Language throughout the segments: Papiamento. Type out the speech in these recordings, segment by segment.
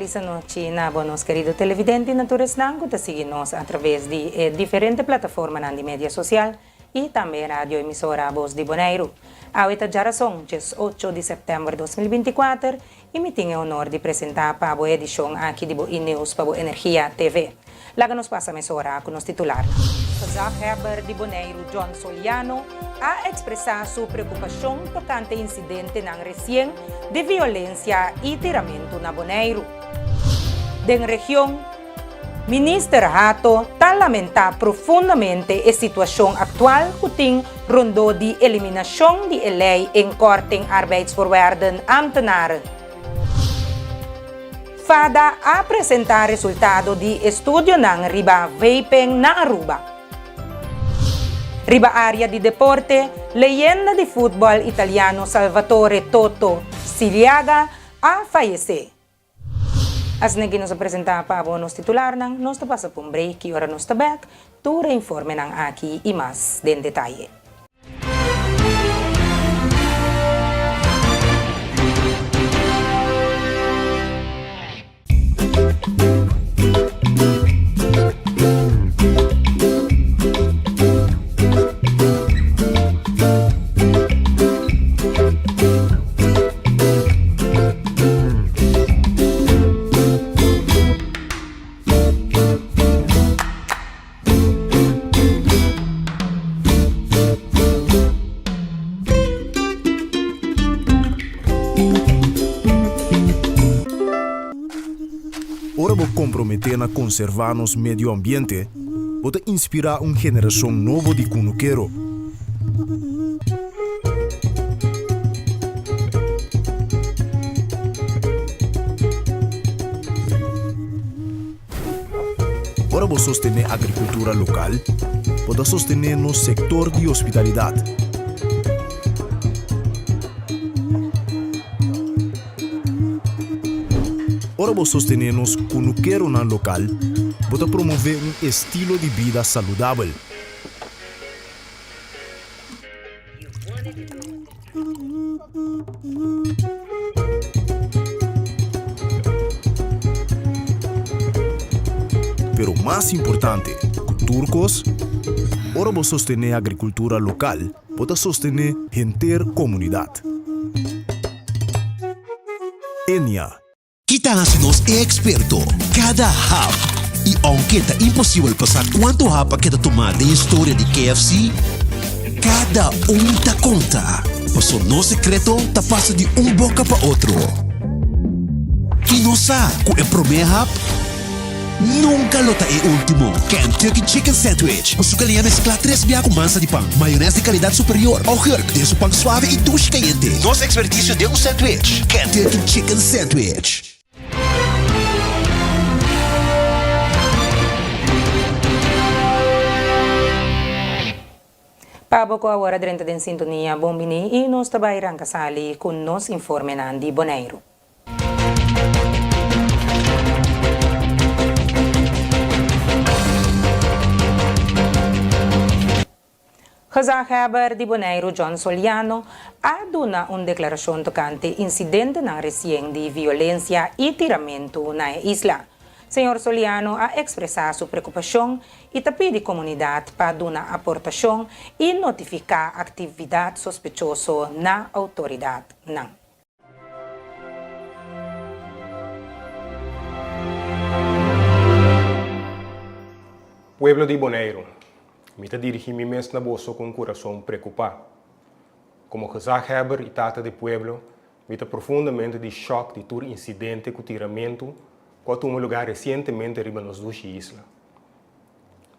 Felis anochi na bo nos kerido televidente y na tur esnan cu ta sigui nos a traves di e diferente plataformanan di media social y tambe radio emisora Bos di Boneiru. Awe ta djarason, 18 di september 2024, y mi tin e honor di presenta pa bo e edicion aki di bo E-News pa bo Energia TV. Laga nos pasa mesora ku nos titularnan. Gezaghebber di Boneiru John Soliano a ekspresá su preokupashon tokante insidentenan resien di violensia i tiramentu na Boneiru. Den region, Minister Hato ta lamentá profundamente e situashon aktual ku tin rondó di eliminashon di e lei Inkorting Arbeidsvoorwaarden Ambtenaren. Fada a presentá resultado di estudionan riba vaping na Aruba. Riba área di deporte, leyenda di futbòl italiano Salvatore Toto Siliaga a fayesé. Asina ki nos a presentá pa abo nos titularnan, nos ta pasa pa un break i ora nos ta bèk, tur e informenan aki i mas den detaye. Ora bo komprometé na konservá nos medio ambiente, bo ta inspirá un generashon nobo di kunukero. Ora bo sostené agrikultura lokal, bo ta sostené nos sektor di hospitalidat. Ora bo sostené nos kunukeronan lokal, bo ta promové un estilo di bida saludabel. Pero mas importante ku tur kos, ora bo sostené agrikultura lokal, bo ta sostené henter komunidat. Enia. Ki ta hasi nos e eksperto? Kada hap! I ounke ta imposibel pa sa kuantu hap a keda tumá den historia di KFC, kada un ta konta, paso nos sekreto ta pasa di un boka pa otro. I nos sa ku e promé hap nunka lo ta e último. Kentucky Chicken Sandwich, ku su kaliña mesklá tres bia ku mansa di pan, mayonès di kalidat superior, augurk den su pan suave i dushi kayente. Nos ekspertisio den un sandwich, Kentucky Chicken Sandwich. Pa bo ku awor a drenta den sintonia, bon bini i nos ta bai ranka sali ku nos informenan di Boneiru. Gezaghebber di Boneiru John Soliano a duna un deklarashon tokante insidentenan resien di violensia i tiramentu na e isla. Señor Soliano a ekspresá su preokupashon i ta pidi komunidat pa duna aportashon i notifiká aktividat sospechoso na outoridatnan. Pueblo di Boneiru, mi ta dirigí mi mes na boso ku un kurason preokupá. Komo gezaghebber i tata di pueblo, mi ta profundamente di shòk di tur insidente ku tiramentu ku a tuma lugá resientemente riba nos dushi isla.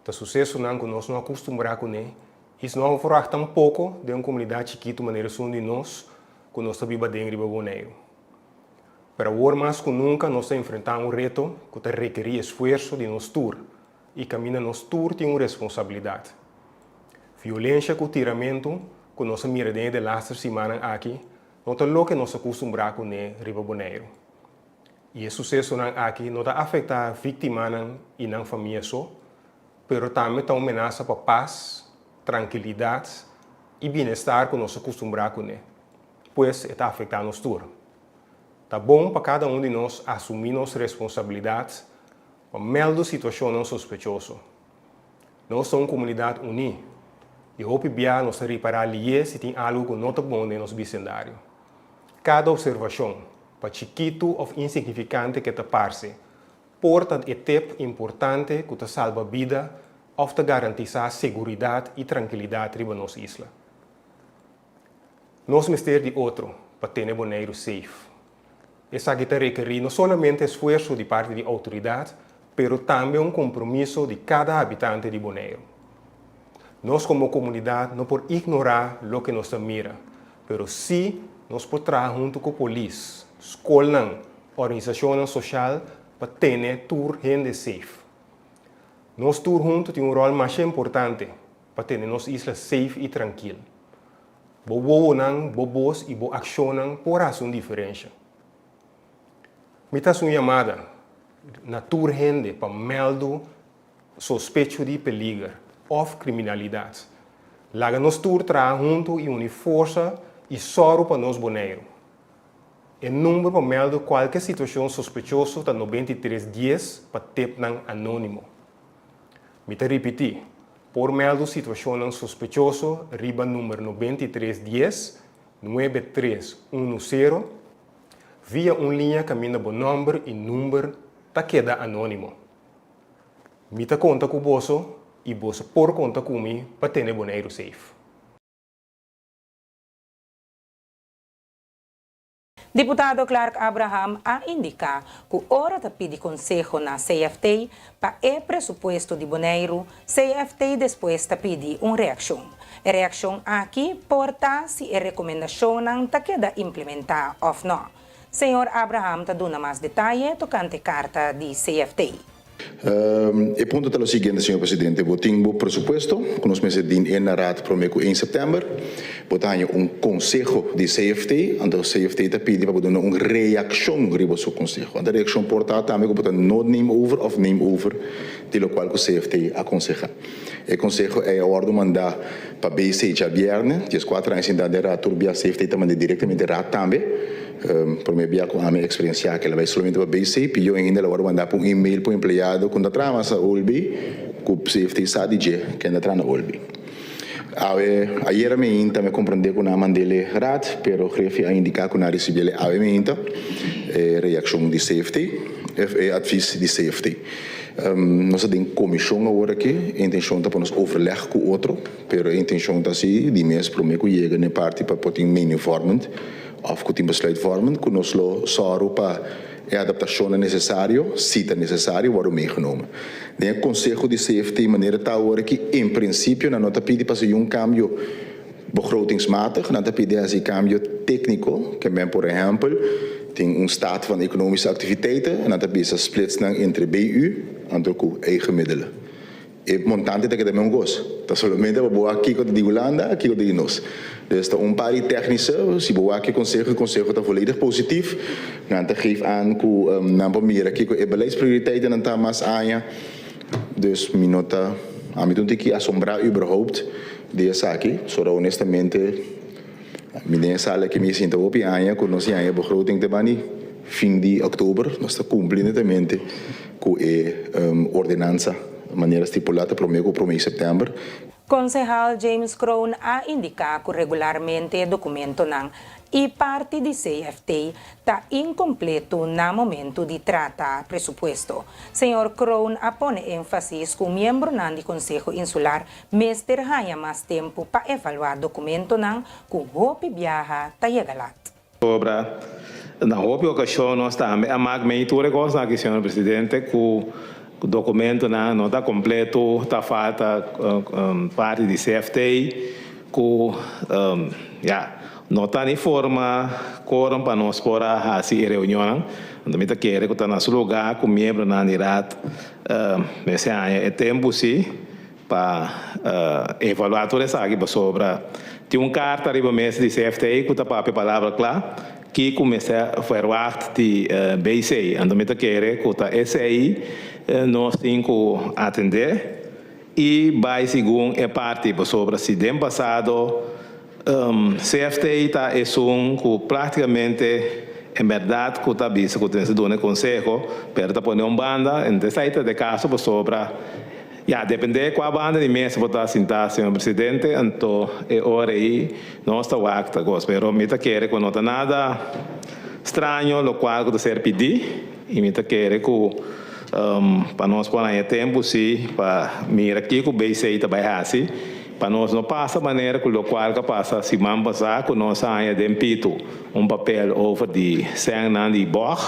Ta susesonan ku nos no a kustumbrá kuné i no a verwagt tampoko den un komunidat chikitu manera esun di nos ku nos ta biba den riba Boneiru. Pero awor mas ku nunka nos ta enfrentá un reto ku ta rekerí esfuerso di nos tur i kaminda nos tur tin un responsabilidat. Violensha ku tiramentu ku nos a mira den e delaster simannan aki no ta loke nos a kustumbrá kuné riba Boneiru. I e susesonan aki no ta afektá víktimanan i nan famia so, pero tambe ta un menasa pa pas, trankilidat i bienestar ku nos a kustumbrá kuné. Pues e ta afektá nos tur. Ta bon pa kada un di nos asumí nos responsabilidat pa mèldu situashonnan sospechoso. Nos ta un komunidat uní i hopi bia nos ta ripará lié si tin algu ku no ta bon den nos bisendario. Kada opservashon, pa chikitu òf insignifikante ke ta parse, por ta e tep importante ku ta salba bida òf ta garantisá seguridat i trankilidat riba nos isla. Nos mester di otro pa tene Boneiru safe. Esaki ta rekerí no solamente esfuerso di parti di outoridat, pero tambe un kompromiso di kada habitante di Boneiru. Nos komo komunidat no por ignorá loke nos ta mira, pero sí nos por traha huntu ku polis, skolnan, organisashonnan soshal pa tene tur hende safe. Nos tur huntu tin un ròl masha importante pa tene nos isla safe i trankil. Bo wowonan, bo bos i bo akshonnan por hasi un diferensha. Mi ta hasi un yamada na tur hende pa mèldu sospecho di peliger òf kriminalidat. Laga nos tur traha huntu i uni forsa i sòru pa nos Boneiru. E number pa mèldu kualke situashon sospechoso ta 93 dies pa tepnan anónimo. Mi ta ripití, por mèldu situashonnan sospechoso riba number 93 dies, nuebe tres unu sero, via un liña kaminda bo nòmber i number ta keda anónimo. Mi ta konta ku boso i boso por konta ku mi pa tene Boneiru safe. Diputado Clark Abraham a indiká ku ora ta pidi konseho na CFT pa e presupuesto di Boneiru, CFT despues ta pidi un reakshon. E reakshon aki por ta si e rekomendashonnan ta keda implementá òf nò. Señor Abraham ta duna mas detaye tokante karta di CFT. E punto ta lo siguiente, señor presidente, bo tin bo presupuesto ku nos mester din e na Raad prome ku ein sèptèmber. Bo ta haña un konseho di CFT, anto CFT ta pidi pa bo duna un reakshon riba su konseho. Anto e reakshon por ta tambe ku bo ta no neem over òf neem over di lokual ku CFT a konsehá. E konseho ei a wòrdu mandá pa BC djabièrnè, dieskuater aña sinta den Raad tur bia CFT ta mand'é direktamente Raad tambe. Prome bia ku ami eksperensiá kila bai solamente pa BC, pió ainda lo wòrdu mandá pa un email pa un empleado ku no ta traha mas na Olbi, ku CFT sa di dje ken ta traha na Olbi. Awe, ayera meinta mi a komprendé ku nan a mand'é Raad, pero Griffie a indiká ku nan a risibié awe meinta e reakshon di CFT, e advis di CFT. Nos ta den komishon awor aki, e intenshon ta pa nos overleg ku otro, pero e intenshon ta si di mes prome ku yega na e parti pa por tin meningsvormend òf ku tin besluitvormend ku nos lo sòru pa e adaptashonnan nesesario, si ta nesesario, wòrdu meegenomen. Den e konseho di CFT manera ta awor aki, en prinsipio nan no ta pidi pa hasi un kambio begrotingsmatig, nan ta pidi hasi kambio tékniko, ke men por ehèmpel tin un staat van ekonomische activiteiten en nan ta bisa splits nan entre BU anto ku eigen middelen. E montante ta keda meun kos. Ta solamente pa bo wak kiko ta di Hulanda, kiko ta di nos. Dus ta un par di technische, si bo wak e conseho, e conseho ta volledig positief. Nan ta geef aan ku nan por mira kiko e beleidsprioriteitennan ta mas aña. Dus mi no ta, ami ta un tiki asombrá überhaupt di esaki, pasobra honestamente mi den e sala aki mi sinta hopi aña ku nos yaña begroting te bani fin di oktober, nos ta kumpli netamente. Ku e ordenansa manera stipulá ta promé ku promé di sèptèmber. Konsehal James Kroon a indiká ku regularmente dokumentonan i parti di CFT ta inkompleto na momentu di trata presupuesto. Señor Kroon a pone énfasis ku miembronan di Konseho Insular mester haña mas tempu pa evaluá dokumentonan ku hopi biaha ta yega lat. Obra. Na hopi okashon nos tambe a mak mei tur e kosnan aki, señor presidente, ku dokumentonan no ta kompleto, ta falta parti di CFT, ku ya, no ta ni forma korum pa nos por a hasi e reunionnan. Anto mi ta kere ku ta na su lugá ku miembronan di Raad mester haña e tempu si. Pa evaluá tur esaki pasobra tin un karta riba mesa di CFT ku ta papia palabra kla kiko mester verwagt di BC. Anto mi ta kere ku ta esei nos tin ku atendé i bai segun e parti pasobra si den pasado CFT ta esun ku praktikamente. En bèrdat ku ta bisa ku mester duna e konseho, pero ta pone un banda, en esei ta de kaso pasobra ya dependé kua banda di mesa bo ta sintá, señor presidente, anto e ora ei nos ta wak ta kos. Pero mi ta kere ku no ta nada straño lokual ku ta ser pidí i mi ta kere ku pa nos por haña tempu sí pa mira kiko BC ta bai hasi. Pa nos no pasa manera ku lokual ka pasa siman pasá ku nos a haña den pitu un papel over di sènnan di bòg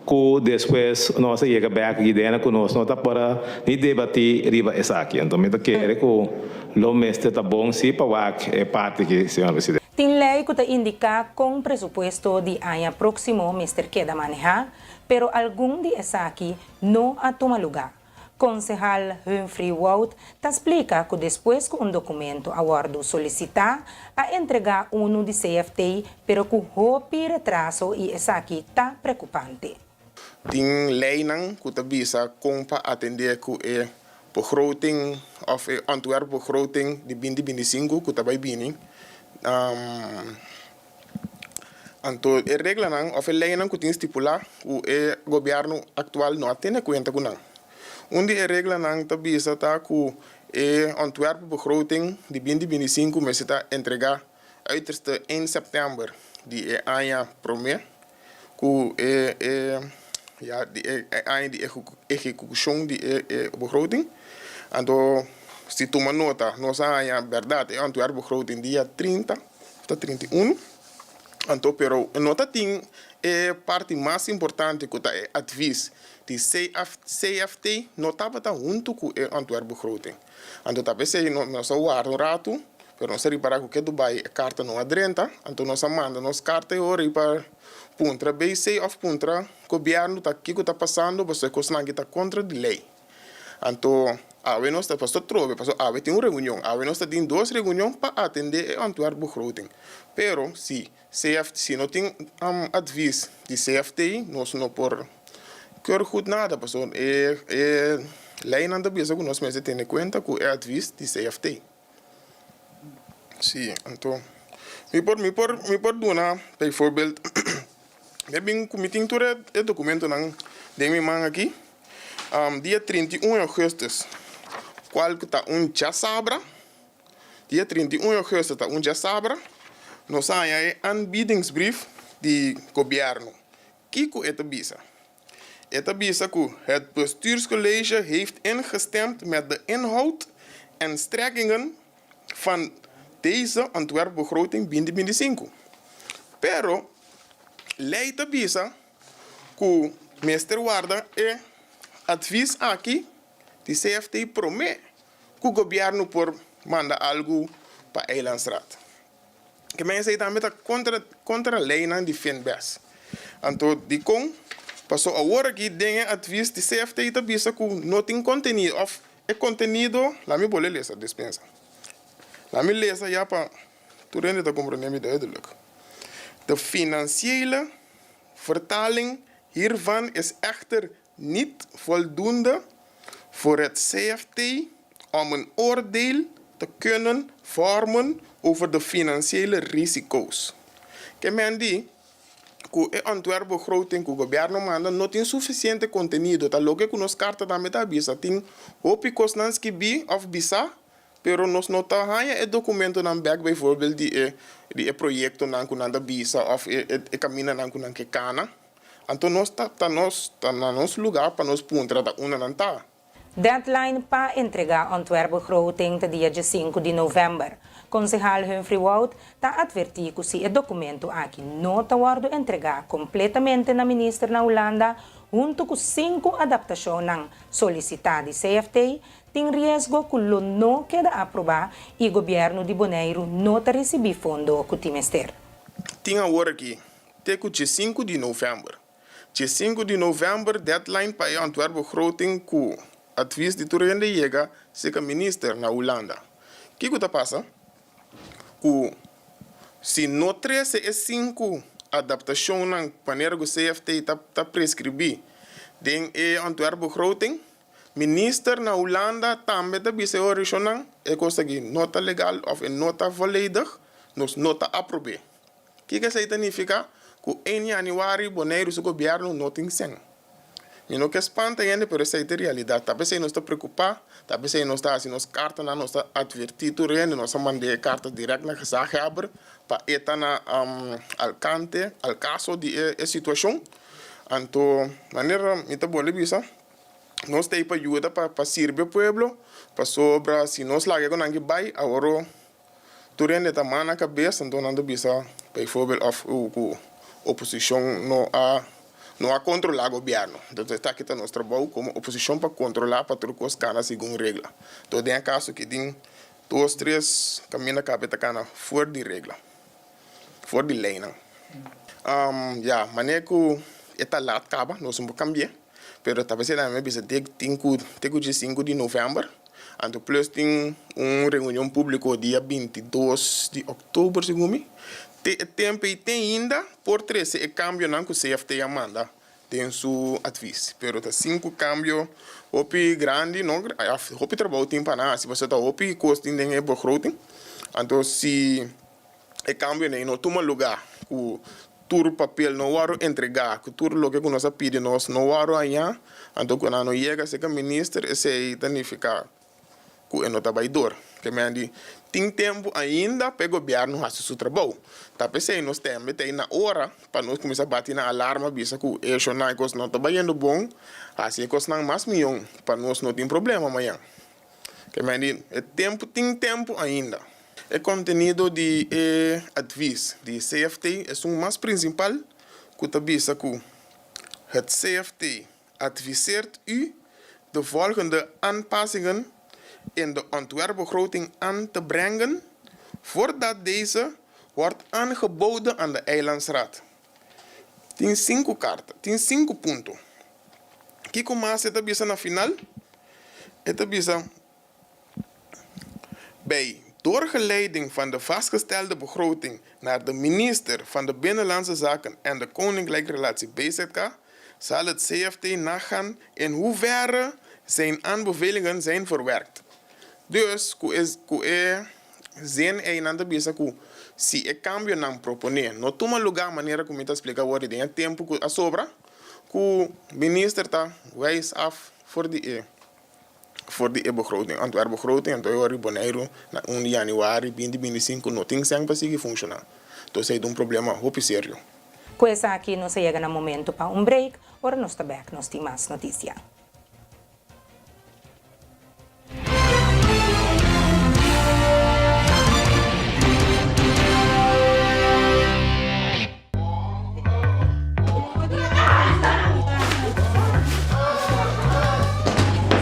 ku despues nos a yega bèk aki dena ku nos no ta por a ni debatí riba esaki. Anto mi ta kere ku lo mester ta bon sí pa wak e parti aki, señor presidente. Tin lei ku ta indiká kon presupuesto di aña próksimo mester keda manehá, pero algun di esaki no a tuma lugá. Konsehal Humphrey Wout ta splika ku despues ku un dokumento a wòrdu solisitá, a entregá unu di CFT pero ku hopi retraso i esaki ta preokupante. Tin leinan ku ta bisa kon pa atendé ku e begroting òf e ontwerpbegroting di binti 25 ku ta bai bini. Anto e reglanan òf e leinan ku tin stipulá ku e gobièrnu aktual no a tene kuenta ku nan. Un di e reglanan ta bisa ta ku e ontwerpbegroting di 2025 mester ta entregá uiterste ein sèptèmber di e aña promé ku e e ya di e aña di ehekushon di e e begroting. Anto si tuma nota nos a haña bèrdat e ontwerpbegroting dia 30. Ta 31. Anto pero no ta tin e parti mas importante ku ta e advis di CFT no tabata huntu ku e ontwerpbegroting. Anto ta p'esei nos a warda un ratu pero nos a ripara ku ke Dubai e karta no a drenta anto nos a manda nos karta e ora ei pa puntra BC òf puntra gobièrnu ta kiko ta pasando pasobra e kosnan aki ta kontra di lei. Anto awe nos ta paso trobe paso awe tin un reunion awe nos ta tin dos reunion pa atende e ontwerpbegroting pero si CFT si no tin advies di CFT nos no por keur goed nada paso e e leynan ta bisa ku nos mester tene kuenta ku e advies di CFT. Si anto mi por mi por mi por duna bijvoorbeeld mi a bin ku mi tin tur e dokumentonan den mi man aki dia 31 augustus kual ku ta un djasabra dia 31 augustus ta un djasabra nos a haña e aanbiedingsbrief di gobièrnu kiko e ta bisa E ta bisa ku het bestuurscollege heeft ingestemd met de inhoud en strekkingen van deze ontwerpbegroting 2025. Pero lei ta bisa ku mester warda e advies aki di CFT promé ku gobièrnu por manda algu pa Eilandsraad. Ke men esei tambe ta kontra kontra leinan di Finbes. Anto dikon? Paso awor aki den e advis di CFT ta bisa ku no tin kontenido òf e kontenido, laat mi bolbe lesa dispensa. Laat mi lesa ya pa tur hende ta komprende mi duidelijk. De financiële vertaling hiervan is echter niet voldoende voor het CFT om een oordeel te kunnen vormen over de financiële risico's. Ke men di ku e ontwerpbegroting ku gobièrnu manda no tin sufisiente kontenido, ta loke ku nos karta tambe ta bisa, tin hopi kosnan skibí òf bisá, pero nos no ta haña e dokumentonan bèk bijvoorbeeld di e di e proyektonan ku nan ta bisa òf e e kamindanan ku nan ke kana. Anto nos ta ta nos ta na nos lugá pa nos puntra ta unda nan ta. Deadline pa entregá ontwerpbegroting ta dia 15 di novèmber. Konsehal Humphrey Wout ta atvertí ku si e dokumentu aki no ta wòrdu entregá kompletamente na minister na Hulanda huntu ku sinku adaptashonnan solisitá di CFT, tin riesgo ku lo no keda aprobá i gobièrnu di Boneiru no ta risibí fondo ku tin mester. Tin awor aki te ku 15 di novèmber. 15 di novèmber deadline pa e ontwerpbegroting ku advies di tur hende yega serka minister na Hulanda. Kiko ta pasa? Ku si no trese e sinku adaptashonnan manera ku CFT ta ta preskribí den e ontwerpbegroting, minister na Hulanda tambe ta bisa e orishonnan e kos aki no ta legal òf e no ta volledig, nos no ta aprob'é. Kiko esei ta nifiká? ku 1 yanüari Boneiru su gobièrnu no tin sèn. Mi no ke spanta hende pero esei ta e realidat. Ta p'esei nos ta preokupá, ta p'esei nos ta hasi nos kartanan, nos ta atvertí tur hende, nos a mand'é e karta dirèkt na gezaghèber pa e ta na alkante, al kaso di e situashon. Anto manera mi ta bolbe bisa, nos ta ei pa yuda, pa sirbi e pueblo, pasobra si nos laga e ku nan ke bai awor Tur hende ta man na kabes, anto nan ta bisa bijvoorbeeld of ku oposishon no a no a kontrolá gobièrnu. Entonces esaki ta nos trabou komo oposishon pa kontrolá pa tur kos kana segun regla. Entonces den e kaso aki tin dos tres kaminda kabe ta kana for di regla, for di leinan. Ya, manera ku e ta lat kaba nos no por kambi'é, pero ta p'esei tambe mi a bisa te tin ku te ku diesinku di novèmber. Anto plus tin un reunion publico dia 22 di october segun mi. Te e tempo ei te ainda por trece e cambionan cu CFT a manda den su advies. Pero ta sinku cambio hopi grandi no hopi trabou tin pa nan haci pasobra ta hopi cos tin den e begroting. Anto si e cambionan ei no tuma lugar cu tur papel no wòrdu entregá, ku tur loke ku nos a pidi nos no wòrdu hañá, anto ku nan no yega serka minister esei ta nifiká ku e no ta bai dor. Ke men di tin tempu ainda pa e gobièrnu hasi su trabou. Ta p'esei nos tembe ta ei na ora pa nos kuminsá bati na alarma bisa ku e shonnan e kos no ta bayendo bon, hasi e kosnan mas mion pa nos no tin problema mañan. Ke men di e tempu tin tempu ainda. E kontenido di e advis di CFT esun mas prinsipal ku ta bisa ku Het CFT adviseert u de volgende aanpassingen in de ontwerpbegroting aan te brengen voordat deze wordt aangeboden aan de Eilandsraad. Tin sinku karta, tin sinku punto. Kiko mas e ta bisa na final? E ta bisa. Bij doorgeleiding van de vastgestelde begroting naar de minister van de Binnenlandse Zaken en de Koninkrijkrelatie BZK zal het CFT nagaan in hoeverre zijn aanbevelingen zijn verwerkt. Dus ku e ku e zin ei nan ta bisa ku si e kambionan proponé no tuma lugá manera ku mi ta splika awor den e tempu ku a sobra ku minister ta wijs af for di e For di e begroting, ontwerpbegroting, anto e ora di Boneiru na un di januari binti binti sinku no tin sèn pa sigui funshoná. Entonces ei ta un problema hopi serio. Ku esaki nos a yega na momento pa un break, ora nos ta bèk nos tin mas notisia.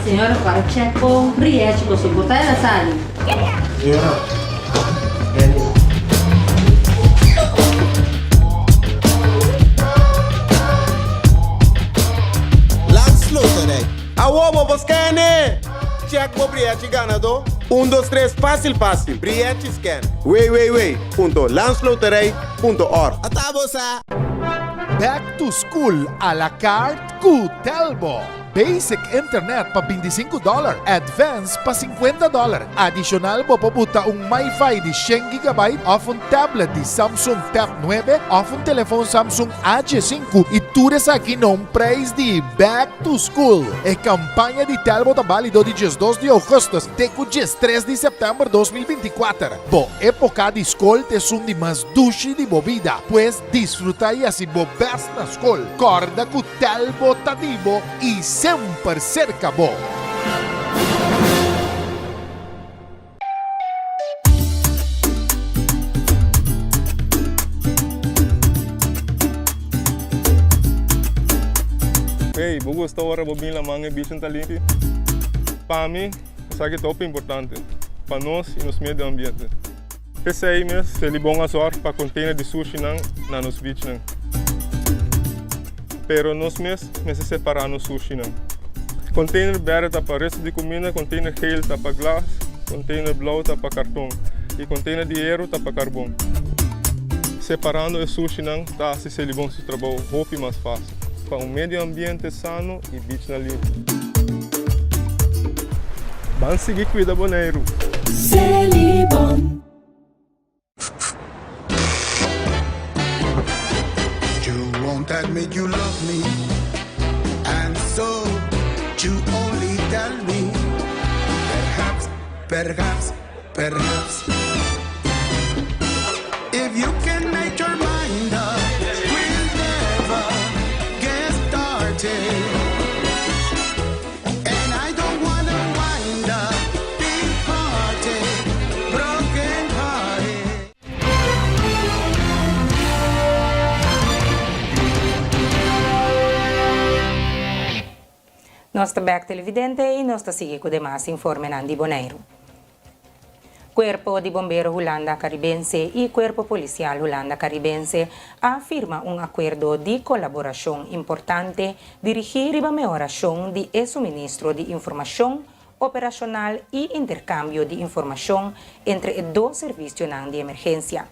Señora para check bo rièchi bo soporta el a sali. Señora, Benny. Landsloterij. Awo bo por scan-e! Check bo brièchi ganadó. Un dos tres fásil fásil. Brièchi scan. www.landsloterij. Punto org. Ata bo sa! Back to school a la carte ku Telbo! Basic internet pa 25 dollar, advance pa 50 dollar. Adishonal bo por buta un MiFi di shen gigabyte òf un tablet di Samsung Tab 9 òf un telefon Samsung A 5 i tur esaki na un prijs di Back to School. E kampaña di Telbo ta bálido di 12 di ougùstùs te ku 13 di sèptèmber 2024. Bo époka di skol ta esun di mas dushi di bo bida, pues disfruta i hasi bo bèst na skol. Kòrda ku Telbo ta di bo i semper serka bo! Hey, bo gusta ora bo bin laman e bichin ta limpi? Pa mi, Esaki ta hopi importante pa nos i nos medio ambiente. P'esei mes Selibon a zòrg pa container di sushinan na nos beachnan. Pero nos mes mester separá nos sushinan. Container berde ta pa resto di kuminda, container geel ta pa glas, container blou ta pa karton i container di heru ta pa karbon. Separando e sushinan ta hasi Selibon su trabou hopi mas fásil. Pa un medio ambiente sano i beachnan limpi. Ban sigui kuida Boneiru! Selibon. Perhaps, perhaps If you can make your mind up We'll never get started And I don't wanna wind up Big party, broken hearted. Nos ta bek televidente y nos ta sigui cu demas informenan di Boneiru. Cuerpo di Bombero Hulanda Caribense y Cuerpo Policial Hulanda Caribense a firma un acuerdo di colaboracion importante dirigi riba mehoracion di e suministro di informacion operacional y intercambio di informacion entre e dos servicionan di emergencia.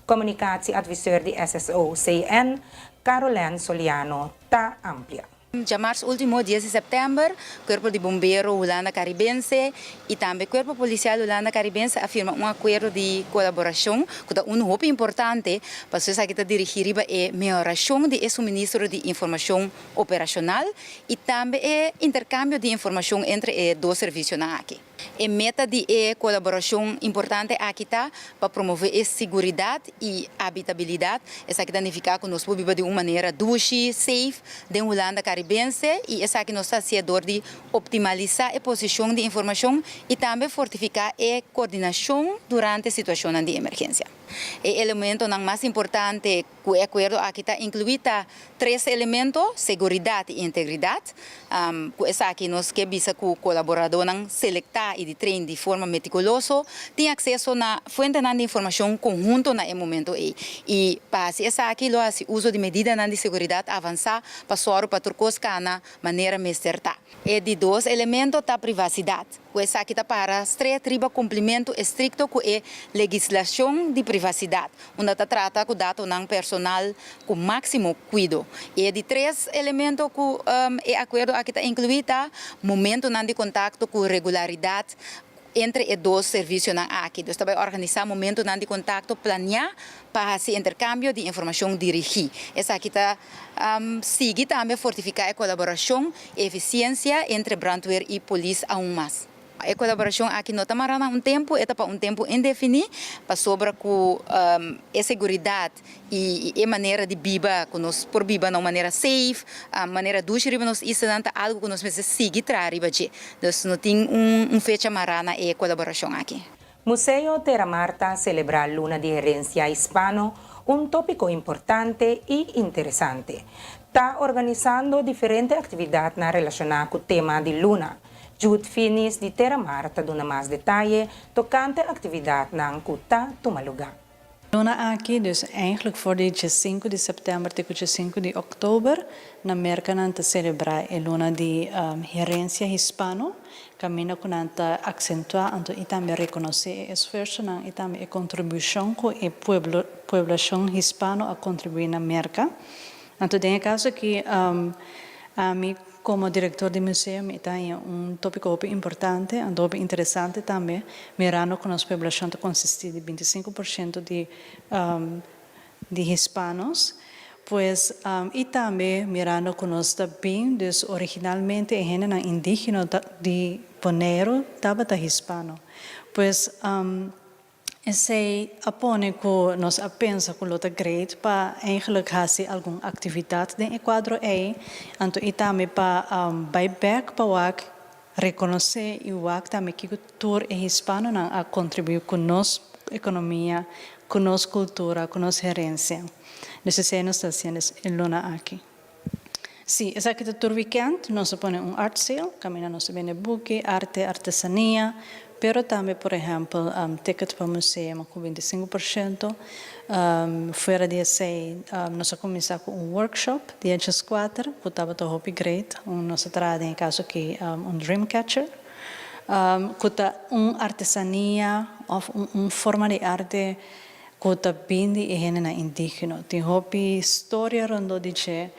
Communicatieadviseur di SSOCN, Caroline Soliano, ta amplia. Djamars ultimo dies di sèptèmber, Kuerpo di Bombero Hulanda Karibense i tambe Kuerpo Polisial Hulanda Karibense a firma un akuerdo di kolaborashon ku ta unu hopi importante pasobra esaki ta dirigí riba e mehorashon di e suministro di informashon operashonal i tambe e interkambio di informashon entre e dos servisionan aki. E meta di e kolaborashon importante aki ta pa promové e siguridat i abitabilidat. Esaki ta nifiká ku nos por biba di un manera dushi, safe, den Hulanda Karibense i esaki nos ta hasié dor di optimalisá e posishon di informashon i tambe fortifiká e kordinashon durante situashonnan di emergensia. E elementonan mas importante Ku e akuerdo aki ta inkluí ta tres elemento, seguridat i integridat. Ku esaki nos ke bisa ku kolaboradónan selektá i di train di forma metikuloso tin akseso na fuentenan di informashon konhunto na e momento ei. I pa hasi esaki lo hasi uso di medidanan di seguridat avansá pa sòru pa tur kos kana manera mester ta. E di dos elemento ta privasidat. Ku esaki ta para stret riba kumplimentu estrikto ku e legislashon di privasidat, unda ta trata ku datonan personal ku máksimo kuido. E di tres elemento ku e akuerdo aki ta inkluí ta momentunan di kontakto ku regularidat entre e dos servisionan aki. Dus ta bai organisá momentunan di kontakto planiá pa hasi interkambio di informashon dirigí. Esaki ta Sigui tambe fortifiká e kolaborashon i efisiensia entre brandweer i polis aun mas. E kolaborashon aki no ta mará na un tempu, e ta pa un tempu indefiní, pasobra ku e seguridat i e manera di biba ku nos por biba na un manera safe, manera dushi riba nos islanan ta algu ku nos mester sigui traha riba dje. Dus no tin un fecha mará na e kolaborashon aki. Museo Terra Mar ta selebrá Luna di Herensia Hispano, un tópiko importante i interesante. Ta organisando diferente aktividatnan relashoná ku tema di luna. Jude Finis di Terra Mar ta duna mas detaye tokante aktividatnan ku ta tuma lugá. Luna aki, dus eigenlijk for di djesinku di sèptèmber te ku djesinku di òktober, na Merka nan ta selebrá e luna di herensia hispano, kaminda ku nan ta aksentuá anto i tambe rekonosé e esfuersonan i tambe e kontribushon ku e pueblo, pueblashon hispano a kontribuí na Merka. Anto den e kaso aki ami Komo direktor di museo mi ta haña un topiko hopi importante, anto hopi interesante tambe, mirando ku nos poblashon ta konsistí di bintisinku por shento di di hispanos, pues i tambe mirando ku nos ta bin, dus originalmente e hendenan indigeno di Boneiru tabata hispano, pues. Esei a pone ku nos a pensa ku lo ta great pa eigenlijk hasi algun aktividat den e kuadro ei, anto i tambe pa bai bèk pa wak rekonosé i wak tambe kiko tur e hispanonan a kontribuí ku nos ekonomia, ku nos kultura, ku nos herensia. Dus esei nos ta hasiendo e luna aki. Sí, esaki ta tur wikènt nos a pone un art sale, kaminda nos ta bende buki, arte, artesania, pero tambe por ehèmpel ticket pa museo ku 25%. Fuera di esei nos a kuminsá ku un workshop dia djeskuater ku tabata hopi great, nos a traha den e kaso aki un dream catcher ku ta un artesania òf un forma di arte Ku ta bin di e hendenan indigeno. Tin hopi storia rondó di dje,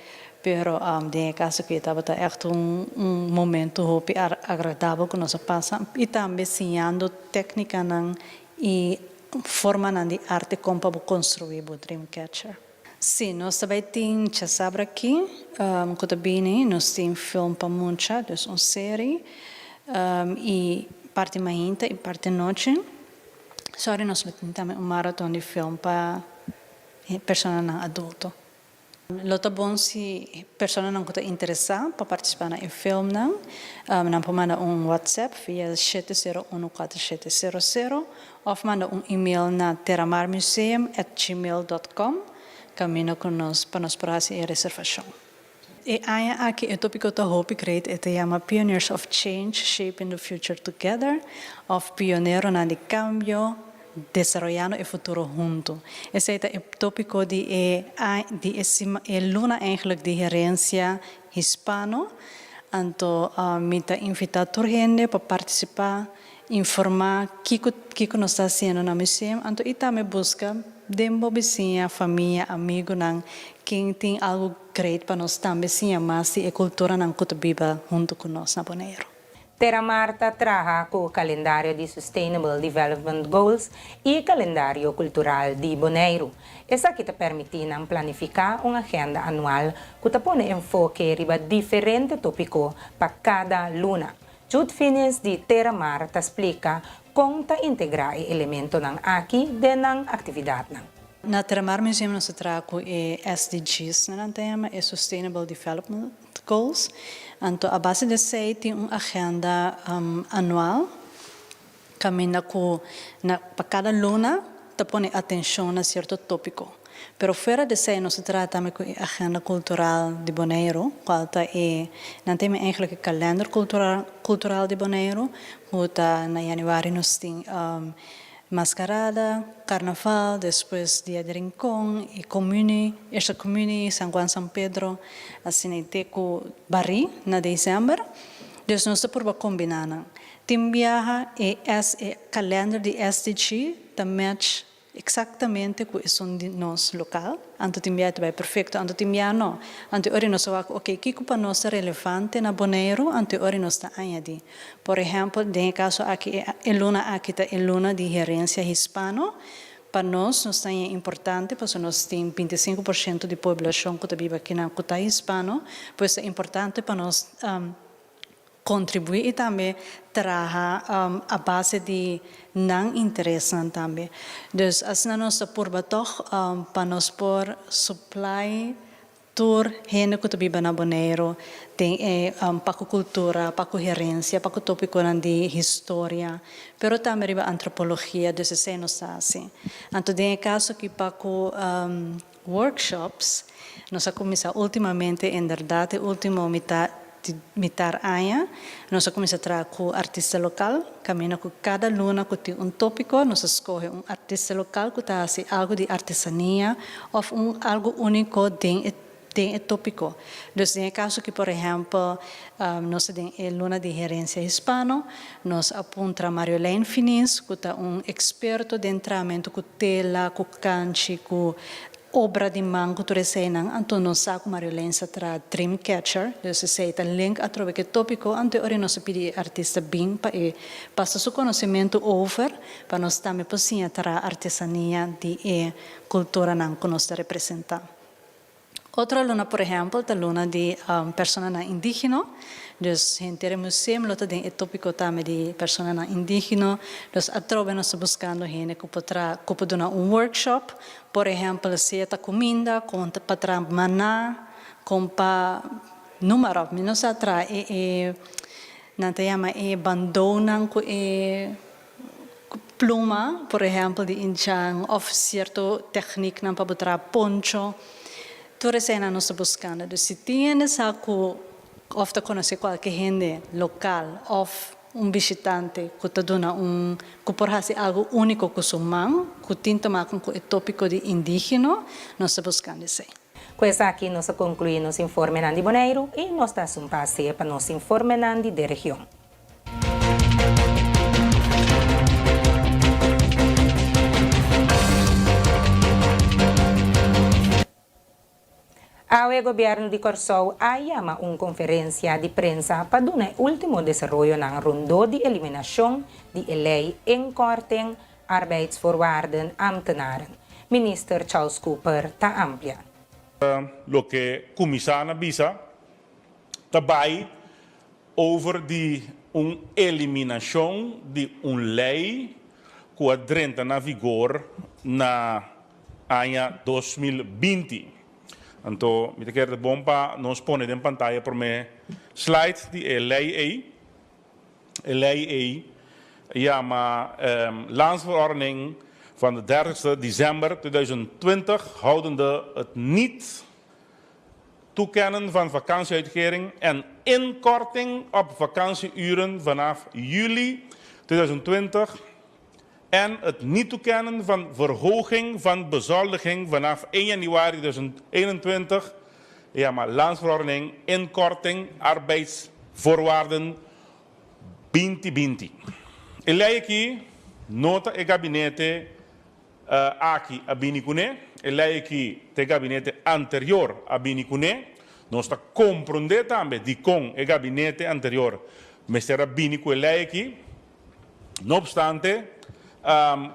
pero den e kaso aki tabata ègt un un momento hopi agradabel ku nos a pasa i tambe siñando téknikanan i formanan di arte kon pa bo konstruí bo dreamcatcher. Sí, nos ta bai tin djasabra aki ku ta bini, nos tin film pa mucha, dus un seri i. parti mainta i parti nochi. Sorry nos lo tin tambe un maraton di film pa personanan adulto. Lo ta bon si personanan ku ta interesá pa partisipá na e filmnan, nan por manda un WhatsApp via 7014700 òf manda un email na terramarmuseum at gmail dot com kaminda ku nos pa nos por hasi e reservashon. E aña aki e tópiko ta hopi great, e ta yama Pioneers of Change, Shaping the Future Together òf Pioneronan di Kambio, Desaroyando e futuro huntu. Esei ta e tópiko di e di e sima e luna eigenlijk di herensia hispano. Anto mi ta invitá tur hende pa partisipá, informá kiko kiko nos ta hasiendo na museum, anto i tambe buska den bo bisiña, famia, amigunan ken tin algu great pa nos tambe siña mas di e kulturanan ku ta biba huntu ku nos na Boneiru. Terramar ta traha ku kalendario di Sustainable Development Goals i kalendario kultural di Boneiru. Esaki ta permití nan planifiká un agenda anual ku ta pone enfoke riba diferente tópiko pa kada luna. Jude Finies di Terramar ta splika kon ta integrá e elementonan aki den nan aktividatnan. Na Terramar Museum nos ta traha ku e SDG's, nan ta yama e Sustainable Development Goals. Anto a base di esei tin un agenda anual kaminda ku na pa kada luna ta pone atenshon na sierto tópiko. Pero fuera di esei nos ta traha tambe ku e agenda kultural di Boneiru, kual ta e nan ta yama eigentlik e kalender kultural kultural di Boneiru ku ta na yanüari nos tin Mascarada, Carnaval, despues Dia di Rincon, e Comuni, Eerste Comuni, San Juan San Pedro, asina y te cu Barí na december. Dus nos ta purba combina nan. Tin biaha e S e kalender di SDG ta match exactamente cu esun di nos local. Anto tin biaha ta bai perfecto, anto tin biaha no. Anto e ora nos ta wak, ok, kico pa nos ta relevante na Boneiru, anto e ora nos ta añadi. Por ehempel, den e caso aki, e luna aki ta e luna di herencia hispano. Pa nos, nos ta haña importante pasobra nos tin 25 por ciento di poblacion cu ta biba akinan cu ta hispano, pues ta importante pa nos contribui y tambe traha a base di nan interesnan tambe. Dus asina nos ta purba tog pa nos por supply Tur hende ku ta biba na Boneiru den e pa ku kultura, pa ku herensia, pa ku topikonan di historia, pero tambe riba antropologia, dus esei nos ta hasi. Anto den e kaso aki pa ku workshops, nos a kuminsá ultimamente, inderdat e ultimo mitad di mitar aña, nos a kuminsá traha ku artista lokal, kaminda ku kada luna ku tin un topiko nos a skohe un artista lokal ku ta hasi algu di artesania òf un algu úniko den e den e topiko. Dus den e kaso ki por ehèmpel nos ta den e luna di herensia hispano, nos a puntra Marjolein Finis ku ta un eksperto den trahamentu ku tela, ku kanchi, ku Obra di man ku tur eseinan, anto nos sa ku Marjolein sa traha Dreamcatcher, dus esei ta link atrobe ku e topiko, anto e ora nos a pidi e artista bin pa e pasa su konosementu over pa nos tambe por siña traha artesania di e kulturanan ku nos ta representá. Otro luna por ehèmpel ta luna di personanan indígeno, dus henter e museum lo ta den e topiko tambe di personanan indígeno, dus atrobe nos ta buskando hende ku por traha ku por duna un workshop Por ehempel, sea ta cuminda, con ta pa traha maná, con pa noem maar op. Mi no sa traha e e nan ta yama e bandounan cu e pluma, por ehempel, di indjan of cierto technieknan pa bo traha poncho. Tur eseinan nos ta buscando. Dus si tin hende sa cu of ta conoce cualke hende local of Un bishitante ku ta duna un ku por hasi algu úniko ku su man ku tin ta maken ku e tópiko di indígeno, nos ta buskando esei. Ku esaki nos a konkluí nos informenan di Boneiru i nos ta hasi un pase pa nos informenan di de region. Awe Gobièrnu di Kòrsou a yama un konferensia di prensa pa duna e último desaroyonan rondó di eliminashon di e lei Inkorting Arbeidsvoorwaarden Ambtenaren. Minister Charles Cooper ta amplia. Loke kuminsá na bisa ta bai over di. Un eliminashon di un lei ku a drenta na vigor na aña 2020. Anto mi ta kere ta bon pa nos pone den pantaya promé slide di e lei ei. E lei ei yama Landsverordening van de dertigste december 2020 houdende het niet toekennen van vakantieuitkering en inkorting op vakantieuren vanaf juli 2020 en het niet toekennen van verhoging van bezoldiging vanaf 1 januari 2021, yama Landsverordening Inkorting Arbeidsvoorwaarden 2020. E lei aki no ta e gabinete aki a bini kuné, e lei aki ta e gabinete anterior a bini kuné. Nos ta komprondé tambe dikon e gabinete anterior mester a bini ku e lei aki. No obstante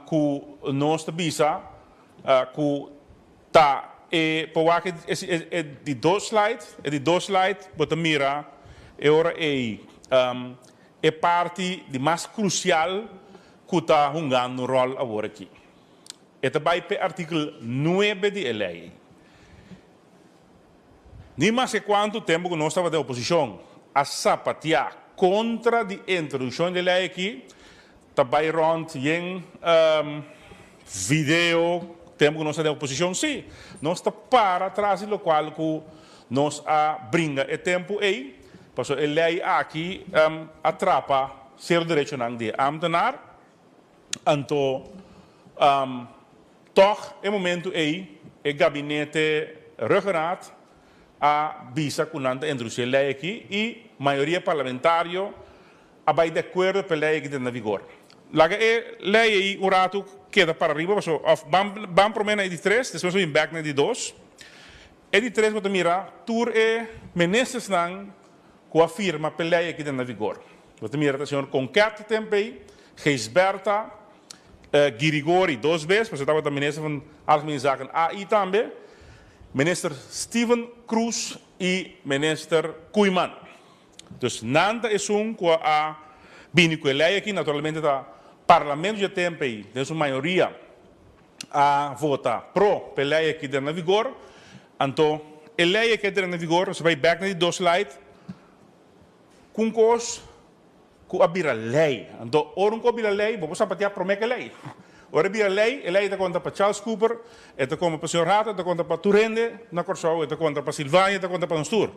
ku nos ta bisa ku ta e por wak e di dos slide, e di dos slide bo ta mira e ora ei e parti di mas krusial ku ta hungando un ròl awor aki. E ta bai p'e artíkulo nuebe di e lei ei. Ni maske kuantu tempu ku nos tabata den oposishon a sapateá kontra di introdukshon di e lei aki, ta bai rònt yen video tempu ku nos ta den oposishon. Sí, nos ta para tras di lokual ku nos a bringa e tempu ei, pasobra e lei aki a trapa sierto derechonan di e ámtenar. Anto tòg e momentu ei e gabinete Ruggenraat a bisa ku nan ta introdusí e lei aki i mayoria parlamentario a bai di akuerdo pa e lei aki ta na vigor. Laga e lei ei un ratu keda para riba pasobra òf ban ban promé na e di tres despues nos bin bèk na e di dos. E di tres bo ta mira tur e ministersnan ku a firma pa e lei aki ta na vigor. Bo ta mira ta señor Konket tempu ei, Gijsbertha, Girigori dos bes, pasobra e tabata minister van Algemene Zaken AI tambe, minister Steven Croes i minister Koeiman. Dus nan ta esun ku a bini ku e lei aki, naturalmente ta parlamento dje tempu ei den su mayoria a vota pro pa e lei aki drenta na vigor. Anto e lei aki a drenta na vigor, nos a bai bek na di dos slide, Ku un kos ku a bira lei. Anto ora un kos bira lei, bo por sapateá promé ku e lei. Ora e bira lei, e lei ta konta pa Charles Cooper, e ta konta pa señor Hato, e ta konta pa tur hende na Kòrsou, e ta konta pa Silvania, e ta konta pa nos tur.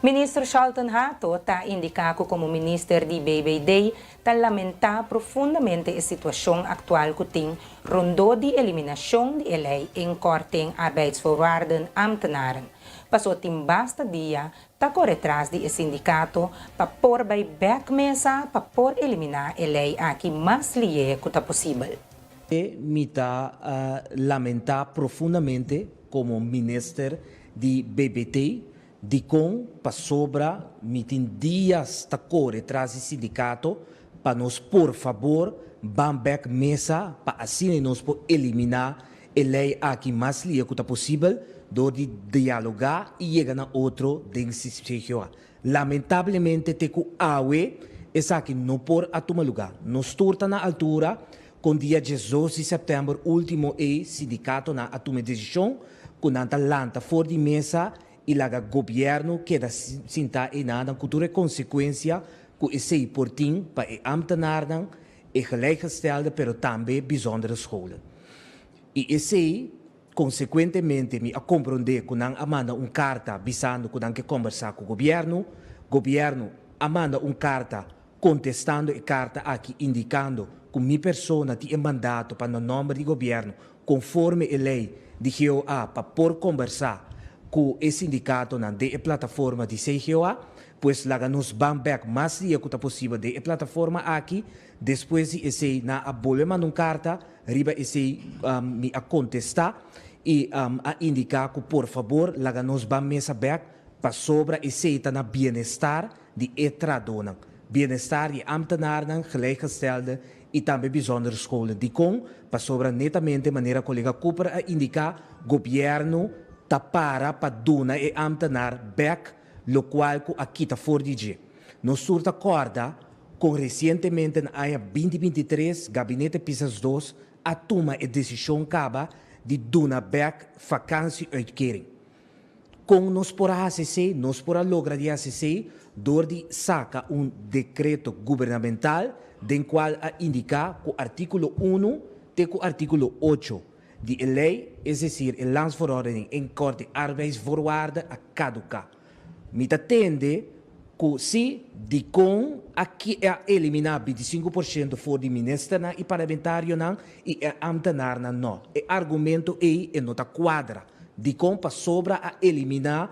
Minister Shalton Hato ta indiká ku komo minister di BBD ta lamentá profundamente e situashon aktual ku tin rondó di eliminashon di e lei Inkorting Arbeidsvoorwaarden Ambtenaren, paso tin basta dia Ta kore tras di e sindikato pa por bai bek mesa pa por eliminá e lei aki mas lié ku ta posibel. Mi ta lamentá profundamente komo minister di BBT dikon pasobra mi tin dias ta kore tras di sindikato pa nos por fabor ban bek mesa pa asina nos por eliminá E lei aki mas lia ku ta posibel dor di dialogá i yega na otro den CGOA. Lamentablemente te ku awe esaki no por a tuma lugá. Nos tur ta na altura kon dia 12 di sèptèmber último e sindikatonan a tuma e desishon ku nan ta lanta for di mesa i laga gobièrnu keda sintá einan ku tur e konsekuensia ku esei por tin pa e ámtenarnan e gelijkgestelde pero tambe bijzondere scholen. I esei, konsekuentemente mi a komprondé ku nan a manda un karta bisando ku nan ke kombersá ku gobièrnu. Gobièrnu a manda un karta kontestando e karta aki indikando ku mi persona tin e mandato pa na nòmber di gobièrnu konforme e lei di GOA pa por kombersá ku e sindikatonan den e plataforma di CGOA. Pues laga nos ban bek mas dia ku ta posibel den e plataforma aki. Despues di esei nan a bolbe manda un karta, riba esei mi a kontestá i a indiká ku por fabor laga nos ban mesa bek pasobra esei ta na bienestar di e trahadónan, bienestar di e ámtenarnan, gelijkgestelde i tambe bijzondere scholen. Dikon? Pasobra netamente manera kolega Cooper a indiká, gobièrnu ta para pa duna e ámtenar bek lokual ku a kita for di dje. Nos tur ta kòrda. Kon resientemente na aña 2023 Gabinete Pisas dos a tuma e desishon kaba di duna bèk vakantie-uitkering. Kon nos por a hasi esei? Nos por a logra di hasi esei dor di saka un dekreto gubernamental den kual a indiká ku artíkulo unu te ku artíkulo ocho di e lei, es desir e Landsverordening inkorte arbeidsvoorwaarden a kaduká. Mi ta tende ku si dikon a a eliminá 25% for di ministernan i parlamentarionan i e ambtenarnan no. E argumento ei e no ta kuadra. Dikon pasobra a eliminá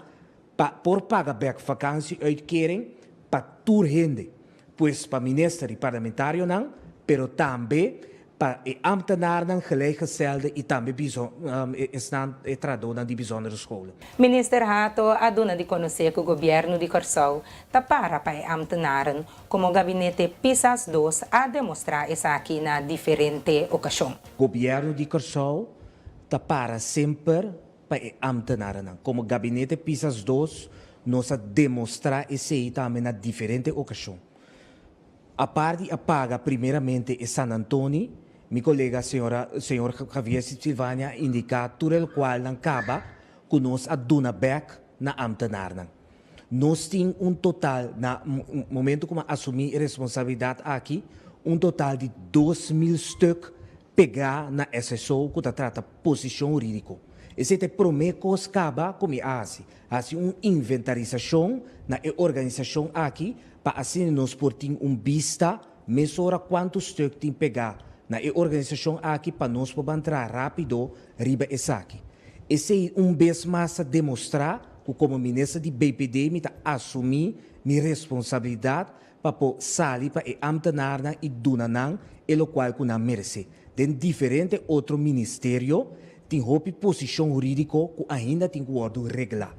pa por paga bèk vakantie-uitkering pa tur hende, pues pa minister i parlamentarionan, pero tambe pa e ambtenarnan, gelijkgestelde i tambe esnan e trahadónan di bijzondere scholen. Minister Hato a duna di konosé ku gobièrnu di Kòrsou ta para pa e ambtenaren, komo gabinete Pisas dos a demostrá esaki na diferente okashon. Gobièrnu di Kòrsou ta para semper pa e ambtenarennan. Komo gabinete Pisas dos nos a demostrá esei tambe na diferente okashon. Apart di a paga primeramente e San Antoni, mi kolega señora señor Javier Silvania a indiká tur el kualnan kaba ku nos a duna bèk na ambtenarnan. Nos tin un total na momento ku mi a asumí e responsabilidat aki, un total di 2000 stuk pegá na SSO ku ta trata posishon hurídiko. Esei ta e promé kos kaba ku mi a hasi, hasi un inventarisashon na e organisashon aki pa asina nos por tin un bista mesora kuantu stuk tin pegá na e organisashon aki pa nos por ban traha rápido riba esaki. Esei un bes mas ta demostrá ku komo minister di BPD mi ta asumí mi responsabilidat pa por sali pa e ámtenarnan i duna nan e lokual ku nan meresé. Den diferente otro ministerio tin hopi posishon hurídiko ku ainda tin ku wòrdu reglá.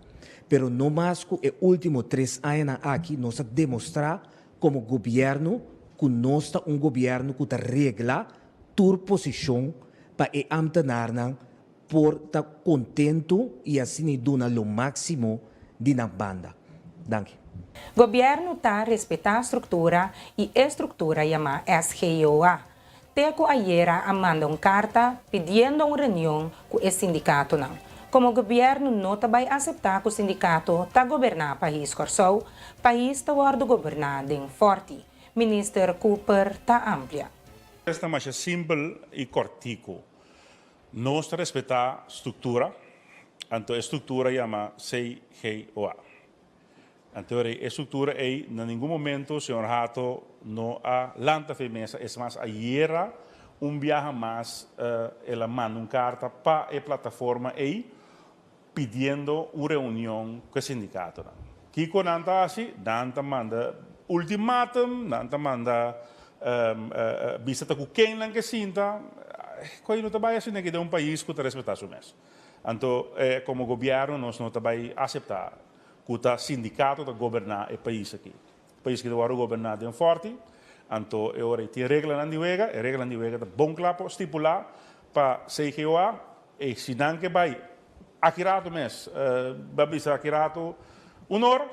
Pero no mas ku e último tres añanan aki nos a demostrá komo gobièrnu ku nos ta un gobièrnu ku ta regla tur posishon pa e ámtenarnan por ta kontentu i asina duna lo máksimo di nan banda. Danki. Gobièrnu ta respetá struktura i e struktura yamá SGOA. Te ku ayera a manda un karta pidiendo un reunion ku e sindikatonan. Komo gobièrnu no ta bai aseptá ku sindikato ta goberná pais Kòrsou, pais ta wòrdu goberná den Fòrti. Minister Cooper ta amplia. Esta masha simpel i kòrtiku. Nos ta respetá struktura, anto e struktura yama CGOA. Anto e struktura ei na ningun momento señor Hato no a lanta fe mesa, es mas ayera un biaha mas el a manda un karta pa e plataforma ei pidiendo un reunion ku e sindikatonan. Kiko nan ta hasi? Nan ta manda ultimatum, nan ta manda bisa ta ku ken nan ke sinta. Koe no ta bai asina aki den un pais ku ta respetá su mes. Anto komo gobièrnu nos no ta bai aseptá ku ta sindikato ta goberná e pais aki. Pais ki ta wòrdu goberná den fòrti, anto e ora ei tin reglanan di wega, e reglanan di wega ta bon kla por stipulá pa CGOA, e si nan ke bai aki rato mes, bo a bisa aki rato un or,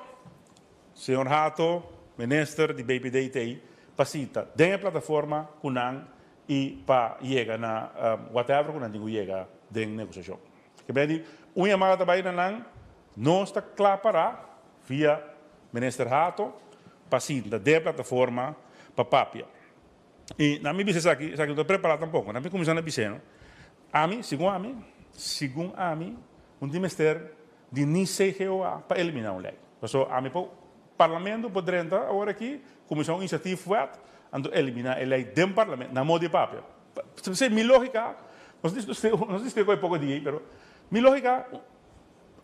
señor Hato, minister di BPD ta ei pa sinta den e plataforma ku nan i pa yega na whatever ku nan tin ku yega den negosiashon. Ke bini di un yamada ta bai na nan, nos ta kla pará via Minister Hato pa sinta den e plataforma pa papia. I nan mi bisa esaki, esaki no ta prepará tampoko. Nan mi kuminsá na bis'é no, ami, segun ami, segun ami, un tin mester di ni CGOA pa eliminá un lei. Pasobra ami por, Parlamento por drenta awor aki, kuminsá un inisiatiefwet, anto eliminá e lei den Parlamento, na modo di papia. P'esei mi lógika, nos nos diskutí ku e poko dia ei, pero mi lógika,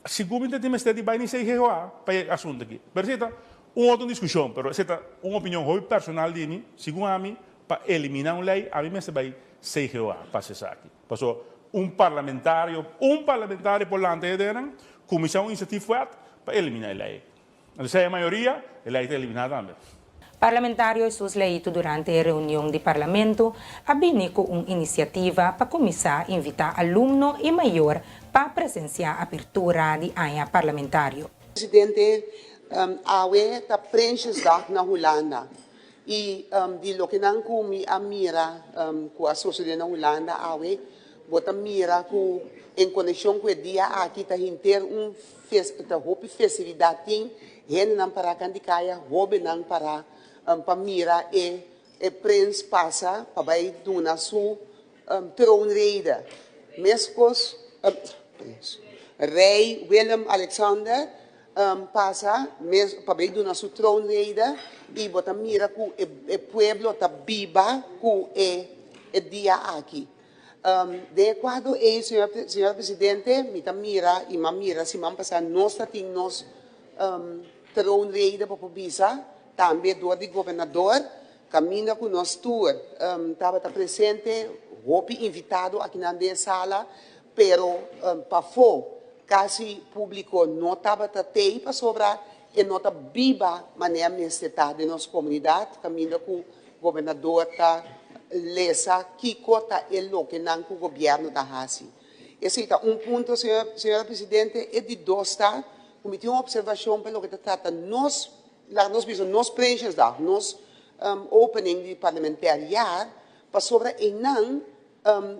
Sigur mi ta tin mester di bai ni CGOA pa e asuntu aki. Pero esei ta un otro diskushon, pero esei ta un opinion hopi personal di mi, sigun ami, pa eliminá un lei, ami mester bai CGOA pa hasi esaki. Pasobra un parlamentario, un parlamentario por lanta e ideanan, kuminsá un inisiatiefwet pa eliminá e lei. Anto si hay mayoria, e lei ta eliminá tambe. Parlamentario Jesus Leito durante e reunion di Parlamento a bini ku un inisiativa pa kuminsá invitá alumno i mayor pa presensiá apertura di aña parlamentario. Presidente, awe ta Prinsjesdag na Hulanda. I di lokenan ku mi a mira ku a sosodé na Hulanda awe, bo ta mira ku en konekshon ku e dia aki ta henter un ta hopi festividat tin, hendenan pará kan di kaya, hóbennan pará pa mira e e prins pasa pa bai duna su troonrede. Meskos prins, Rei Willem Alexander Pasa mes pa bay duna su troonrede y bo ta mira cu e pueblo ta biba cu e dia aki. Den e cuadro ey, señor Presidente, mi ta mira y m'a mira siman pasa nos ta tin nos troonrede bo por bisa tambe door di gobernador caminda cu nos tur tabata presente, hopi invitado akinan den e sala, Pero pafó kasi públiko no tabata tei pasobra e no ta biba manera mester ta den nos komunidat kaminda ku gobernador ta lesa kiko ta e lokenan ku gobièrnu ta hasi. Esei ta un punto señora presidente. E di dos ta ku mi tin un opservashon pa loke ta trata nos, laga nos bisa nos Prinsjesdag, nos opening di parlementair jaar pasobra einan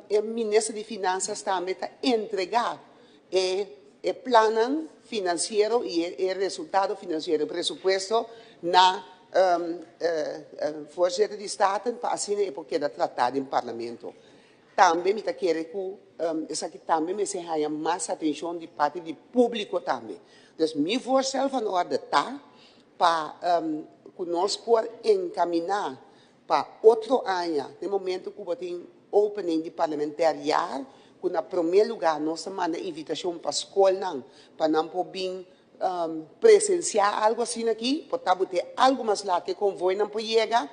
E minister di Finansas tambe ta entregá e e plannan finansiero i e e resultado finansiero, e presupuesto na Voorzitter di Staten pa asina e por keda tratá den Parlamento. Tambe mi ta kere ku esaki tambe mester haña mas atenshon di parti di públiko tambe. Dus mi voorstel van orde ta pa ku nos por enkaminá Pa otro aña, den momento cu bo tin opening di parlementair jaar, cu na prome lugar nos ta manda invitacion pa scolnan pa nan por bin presencia algo asina aki, por ta bo tin algo mas laat cu e convoynan por yega,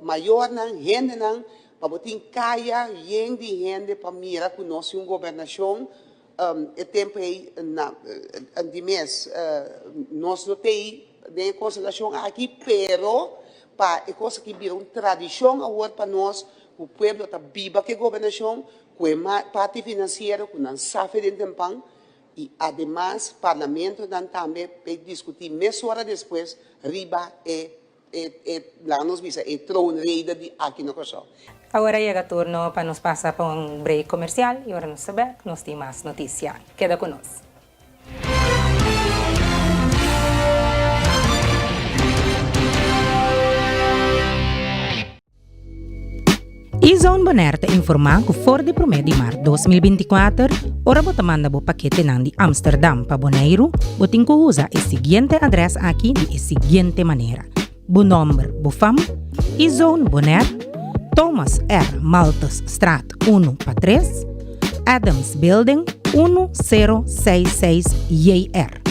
mayornan, hendenan, pa bo tin caya yen di hende pa mira cu nos tin un gobernacion. E tempu ei na di mes nos no t'ei den e konstelashon aki, pero pa e kos aki bira un tradishon awor pa nos ku pueblo ta biba ku e gobernashon, ku e parti finansiero ku nan sa fe den tempan i ademas parlamentonan tambe p'e diskutí mesora despues riba e E e laga nos bisa e troonrede di aki na Kòrsou. Awor a yega turno pa nos pasa pa un break comercial y ora nos ta bek nos tin mas noticia. Keda cu nos. E-Zone Bonaire ta informá ku for di promé di mart 2024, ora bo ta manda bo paketenan di Amsterdam pa Boneiru, bo tin ku usa e siguiente adrès aki di e siguiente manera, bo nòmber, bo fam, E-Zone Bonaire, Thomas R. Malthusstraat unu pa tres, Adams Building, unu sero seis seis JR.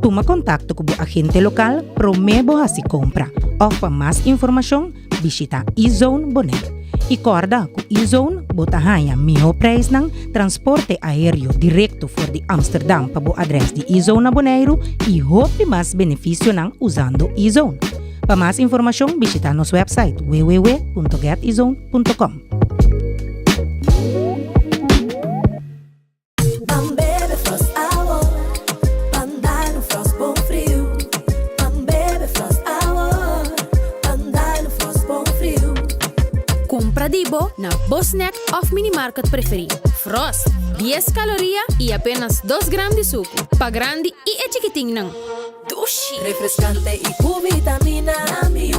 Tuma kontakto ku bo agente lokal promé bo hasi kompra òf pa mas informashon bishita eZone Bonaire. I kòrda ku eZone bo ta haña mihó preisnan, transporte aéreo direkto for di Amsterdam pa bo adrès di eZone na Boneiru i hopi mas benefisionan usando eZone. Pa mas informashon bishita nos wèpsait www.getezone.com. Ban bebe Frost awo, ban dal un Frost bon friu. Ban bebe Frost awo, ban dal un Frost bon friu. Kumpra di bo na bo snack òf minimarket preferí. Frost, dies kaloria i apenas dos gram di suku. Pa grandi i e chikitinnan. Dushi! Refreskante i ku vitamina.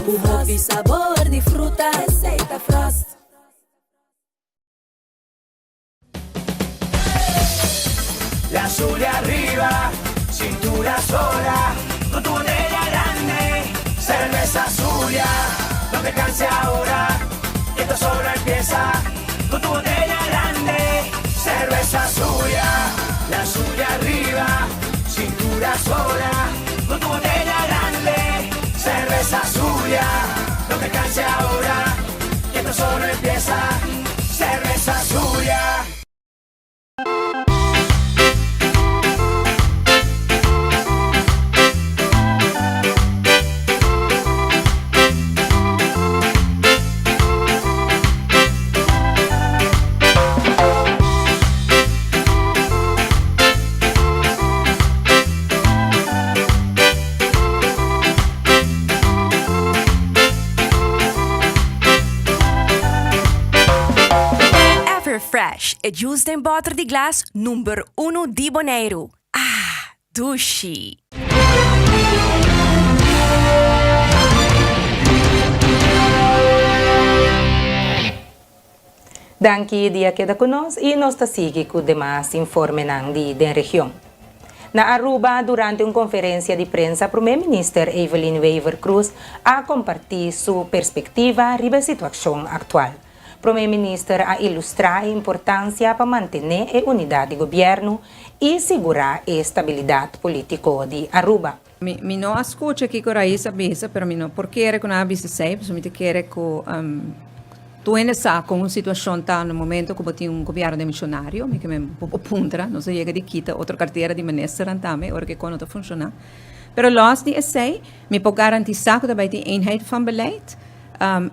Ku hopi sabor di fruta. Esei ta Frost. La Zulia arriba, cintura sola, con tu botella grande, cerveza Zulia, no te canses ahora, que esto solo empieza, con tu botella grande, cerveza Zulia, la Zulia arriba, cintura sola, con tu botella grande, cerveza Zulia, no te canses ahora, que esto solo empieza, cerveza Zulia. Fresh, e juice den bòter di glas number unu di Boneiru. Ah, dushi! Danki di a keda ku nos i nos ta sigui ku demas informenan di den region. Na Aruba durante un konferensia di prensa Prome Minister Evelyn Wever-Croes a kompartí su perspektiva riba e situashon aktual. Prome Minister a ilustrá e importansia pa mantené e unidat di gobièrnu i sigurá e stabilidat polítiko di Aruba. Mi no a skucha kiko Raiz a bisa, pero mi no por kere ku nan a bisa esei, pasobra mi ta kere ku tur hende sa kon un situashon ta na momento ku bo tin un gobièrnu demishonario. Mi ke men bo por puntra, nos a yega di kita otro kartera di ministernan tambe ora ku e kos no ta funshoná. Pero lòs di esei, mi por garantisá ku ta bai tin eenheid van beleid.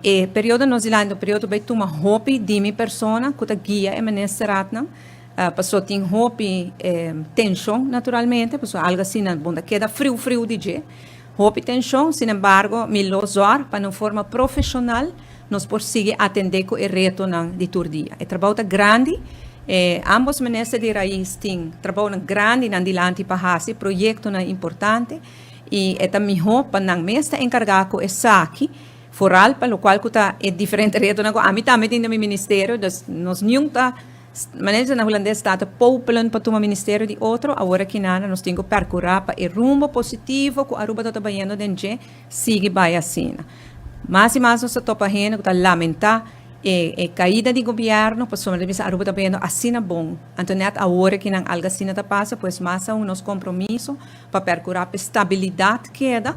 E periodo nos dilanti ta un periodo ku bai tuma hopi di mi persona ku ta guia e ministeratnan. Paso tin hopi tenshon naturalmente, paso algo asina bo ta keda friu friu di dje. Hopi tenshon, sin embargo mi lo zòrg pa na un forma profeshonal nos por sigui atendé ku e retonan di tur dia. E trabou ta grandi, e ambos minister di Raiz tin trabounan grandi nan dilanti pa hasi, proyektonan importante i e ta mihó pa nan mes ta enkargá ku esaki, foral pa lokual ku ta e diferente retonan ku ami tambe tin den mi ministerio, dus nos niun ta. Manera na hulandes ta ta popelen pa tuma ministerio di otro, awor aki nana nos tin ku perkurá pa e rumbo positivo ku Aruba ta ta bayendo den dje sigui bai asina. Mas i mas nos ta topa hende ku ta lamentá e e kaida di gobièrnu pasobra ta bisa Aruba ta bayendo asina bon. Anto nèt awor aki nan algu asina ta pasa, pues mas aun nos kompromiso pa perkurá pa e stabilidat keda,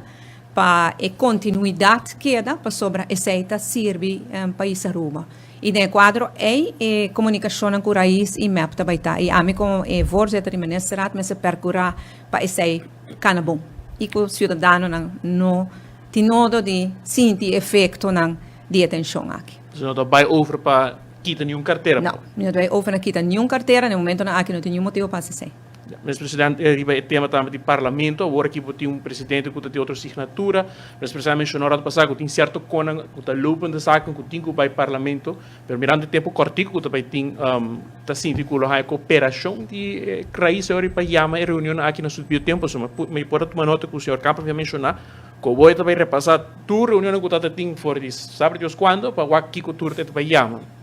pa e kontinuidat keda pasobra esei ta sirbi pais Aruba. I den e kuadro ei e komunikashonnan ku Raiz i mep ta bai ta. I ami komo e voorzitter di Ministerraad mester perkurá pa esei kana bon i ku siudadanonan no tin nodo di sinti e efektonan di e tenshon aki. Dus no ta bai over pa kita niun kartera? No, mi no ta bai over na kita niun kartera. Na e momentonan aki no tin niun motibu pa hasi esei. Minister President, riba e tema tambe di Parlamento, awor aki bo tin un presidente ku ta di otro signatura. Minister President a menshoná un rato pasá ku tin sierto konan ku ta lopende zaken ku tin ku bai Parlamento, pero mirando e tempu kòrtiku ku ta bai tin, ta sinti ku lo haña koperashon di e Raiz ora pa yama e reunionnan aki na su debido tempu. Pasobra mi por a tuma nota ku señor Kamper a menshoná ku awor e ta bai repasá tur reunionnan ku ta ta tin for di sabe Dios kuando pa wak kiko tur e ta bai yama.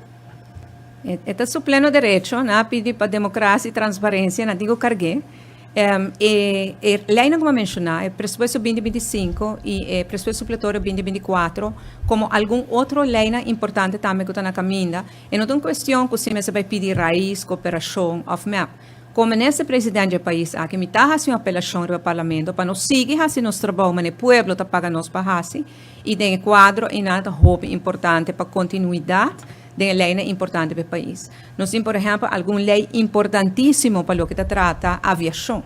E ta su pleno derecho, nan a pidi pa democracia y transparencia, nan tin cu cargu'e. E e leynan cu mi a menciona, e presupuesto binti binti sinku y e presupuesto supletorio binti binti kuatro, como algun otro leynan importante tambe cu ta na caminda, e no ta un cuestion cu si mester bay pidi raiz, cooperacion of mep. Como minister president dje pais aki, mi ta haci un apelacion riba parlamento pa nos sigui haci nos trabou manera e pueblo ta paga nos pa haci y den e cuadro eynan ta hopi importante pa continuidad den e leynan importante pa e pais. Nos tin por ehempel algun ley importantisimo pa loke ta trata aviacion.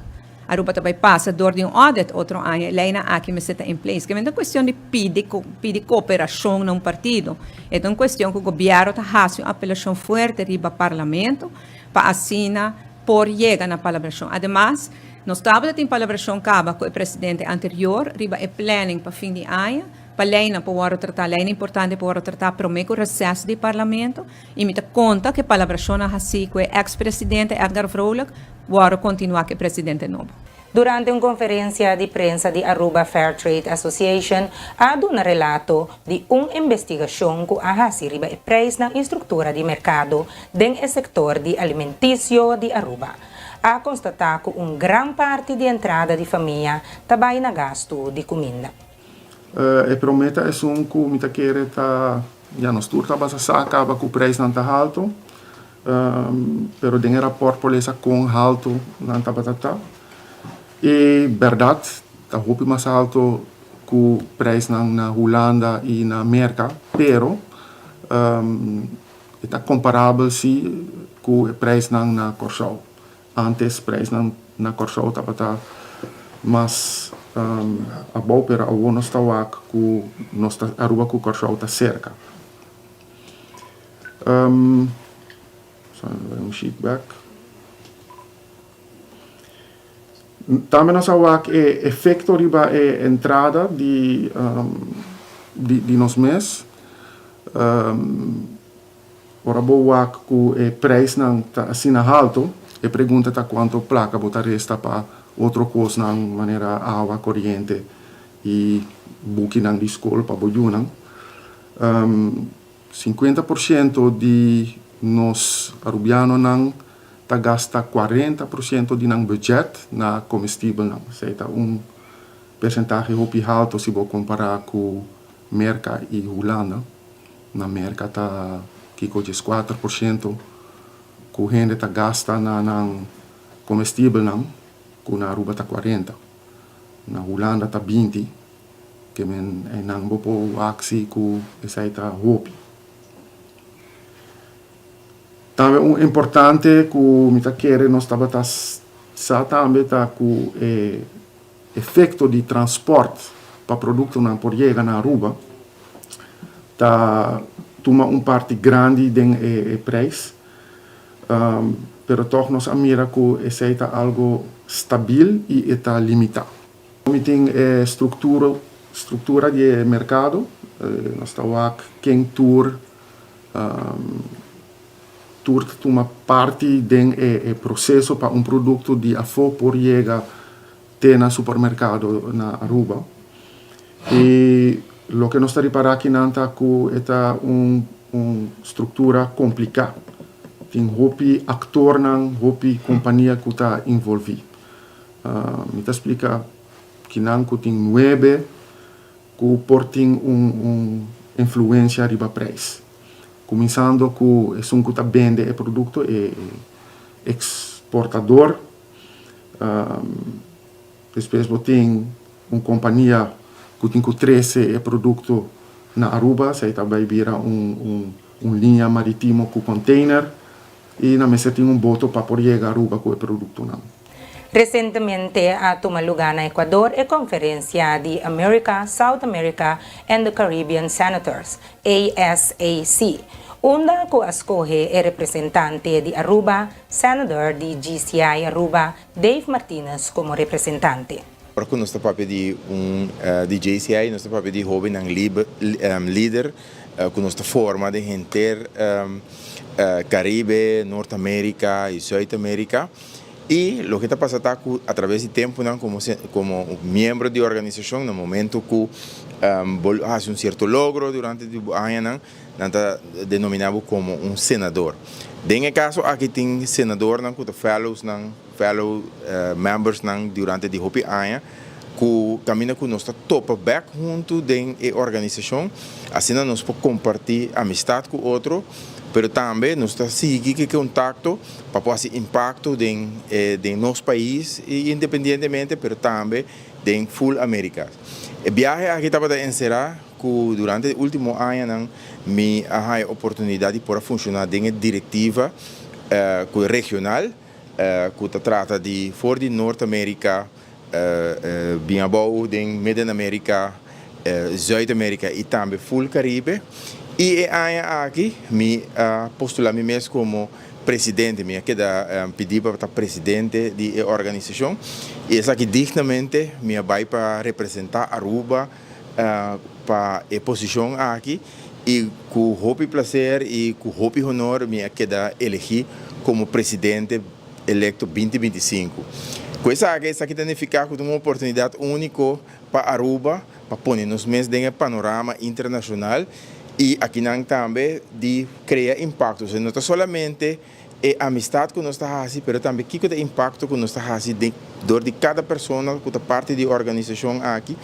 Aruba ta bay pasa door di un audit otro aña, e leynan aki mester ta in place. Kimen ta cuestion di pidi pidi cooperacion na un partido. E ta un cuestion cu gobierno ta haci un apelacion fuerte riba parlamento pa asina por yega na palabracion. Ademas, nos tabata tin palabracion caba cu e presidente anterior riba e planning pa fin di aña. Pa leinan por wòrdu tratá, leinan importante por wòrdu tratá promé ku reses di parlamento i mi ta konta ku e palabrashonnan hasí ku e eks presidente Edgar Vrolijk wòrdu kontinuá ku e presidente nobo. Durante un konferensia di prensa di Aruba Fair Trade Association a duna relato di un investigashon ku a hasi riba e preisnan i struktura di merkado den e sektor di alimentisio di Aruba. A konstatá ku un gran parti di entrada di famia ta bai na gastu di kuminda. E promé ta esun ku mi ta kere ta, ya nos tur tabata sa kaba ku preisnan ta haltu, pero den e rapòrt por lesa kon haltu nan tabata ta. E bèrdat ta hopi mas haltu ku preisnan na Hulanda i na Merka, pero e ta komparabel si ku e preisnan na Kòrsou. Antes prijsnan na Kòrsou tabata mas abou pero awor nos ta wak ku nos ta Aruba ku Kòrsou ta serka. Un sheet back. Tambe nos a wak e efekto riba e entrada di di nos mes. Ora bo wak ku e prijsnan ta asina halto, e pregunta ta kuanto plaka bo ta resta pa otro kosnan manera awa, koriente i bukinan di skol pa bo yunan. 50% di nos Arubianonan ta gasta 40% di nan budget na komestibelnan. Esei ta un persentahe hopi halto si bo kompará ku Merka i Hulanda. Na Merka ta kiko 14% ku hende ta gasta na nan komestibelnan, ku na Aruba ta 40. Na Hulanda ta 20. Ke men einan bo por wak si ku esei ta hopi. Tambe un importante ku mi ta kere nos tabata sa tambe ta ku e efekto di transport pa produktonan por yega na Aruba ta tuma un parti grandi den e prijs. Pero tòg nos a mira ku esei ta algo stabil i e ta limitá. Mi tin e struktura struktura di e merkado, nos ta wak ken tur tur ta tuma parti den e proseso pa un produkto di afó por yega te na supermerkado na Aruba. I loke nos ta ripará akinan ta ku e ta un un struktura kompliká. Tin hopi aktornan, hopi kompania ku ta involví. Mi ta splika kinan ku tin nuebe ku por tin un un influensia riba preis. Kuminsando ku esun ku ta bende e produkto, e eksportador. Despues bo tin un kompania ku tin ku trese e produkto na Aruba, esei ta bai bira un un un liña maritimo ku konteiner i nan mester tin un boto pa por yega Aruba ku e produktonan. Resientemente a tuma lugá na Ecuador e konferensia di America, South America and the Caribbean Senators, ASAC, unda ku a skohe e representante di Aruba, Senator di GCI Aruba, Dave Martinez komo representante. Ora ku nos ta papia di un di JCI nos ta papia di hóbennan lider ku nos ta forma den henter Karibe, Nort Amerika i Zuid Amerika. I loke ta pasa ta ku atraves di tempunan komo komo miembro di organisashon na momento ku bo hasi un sierto logro durante di bo añanan nan ta denominá bo komo un senador. Den e kaso aki tin senadornan ku ta fellowsnan, fellow membersnan durante di hopi aña ku kaminda ku nos ta topa bèk huntu den e organisashon asina nos por kompartí amistat ku otro pero tambe nos ta sigui ku e kontakto pa por hasi impakto den den nos pais independientemente pero tambe den full Americas. E biahe aki tabata enserá ku durante e último añanan mi a haña oportunidat di por a funshoná den e direktiva ku regional ku ta trata di for di Noord Amerika bin abou den Midden Amerika, Zuid Amerika i tambe full Karibe. I e aña aki mi a postula mi mes komo presidente, mi a keda pidi pa ta presidente di e organisashon i esaki dignamente mi a bai pa representa Aruba pa e posishon aki i ku hopi plaser i ku hopi honor mi a keda elegi komo presidente electo binti 25. Cu esaki, esaki ta nifica cu ta un oportunidad unico pa Aruba pa pone nos mes den e panorama internacional y akinan tambe di crea impacto. Osea, no ta solamente e amistad cu nos ta haci, pero tambe kico ta e impacto cu nos ta haci den dor di cada persona cu ta parti di e organisacion aki,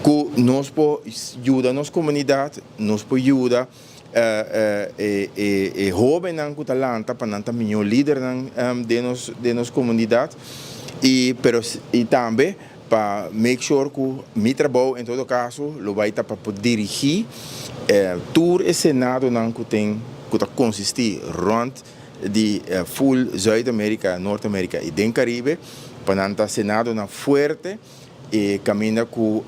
cu nos por yuda nos comunidad, nos por yuda. E hóbennan ku ta lanta pa nan ta mihó lidernan den nos den nos komunidat i pero i tambe pa make sure ku mi trabou en todo kaso lo bai ta pa por dirigí tur e senadonan ku tin ku ta konsistí rònt di full Zuid Amerika, Noord Amerika i den Karibe pa nan ta senadonan fuerte i kaminda ku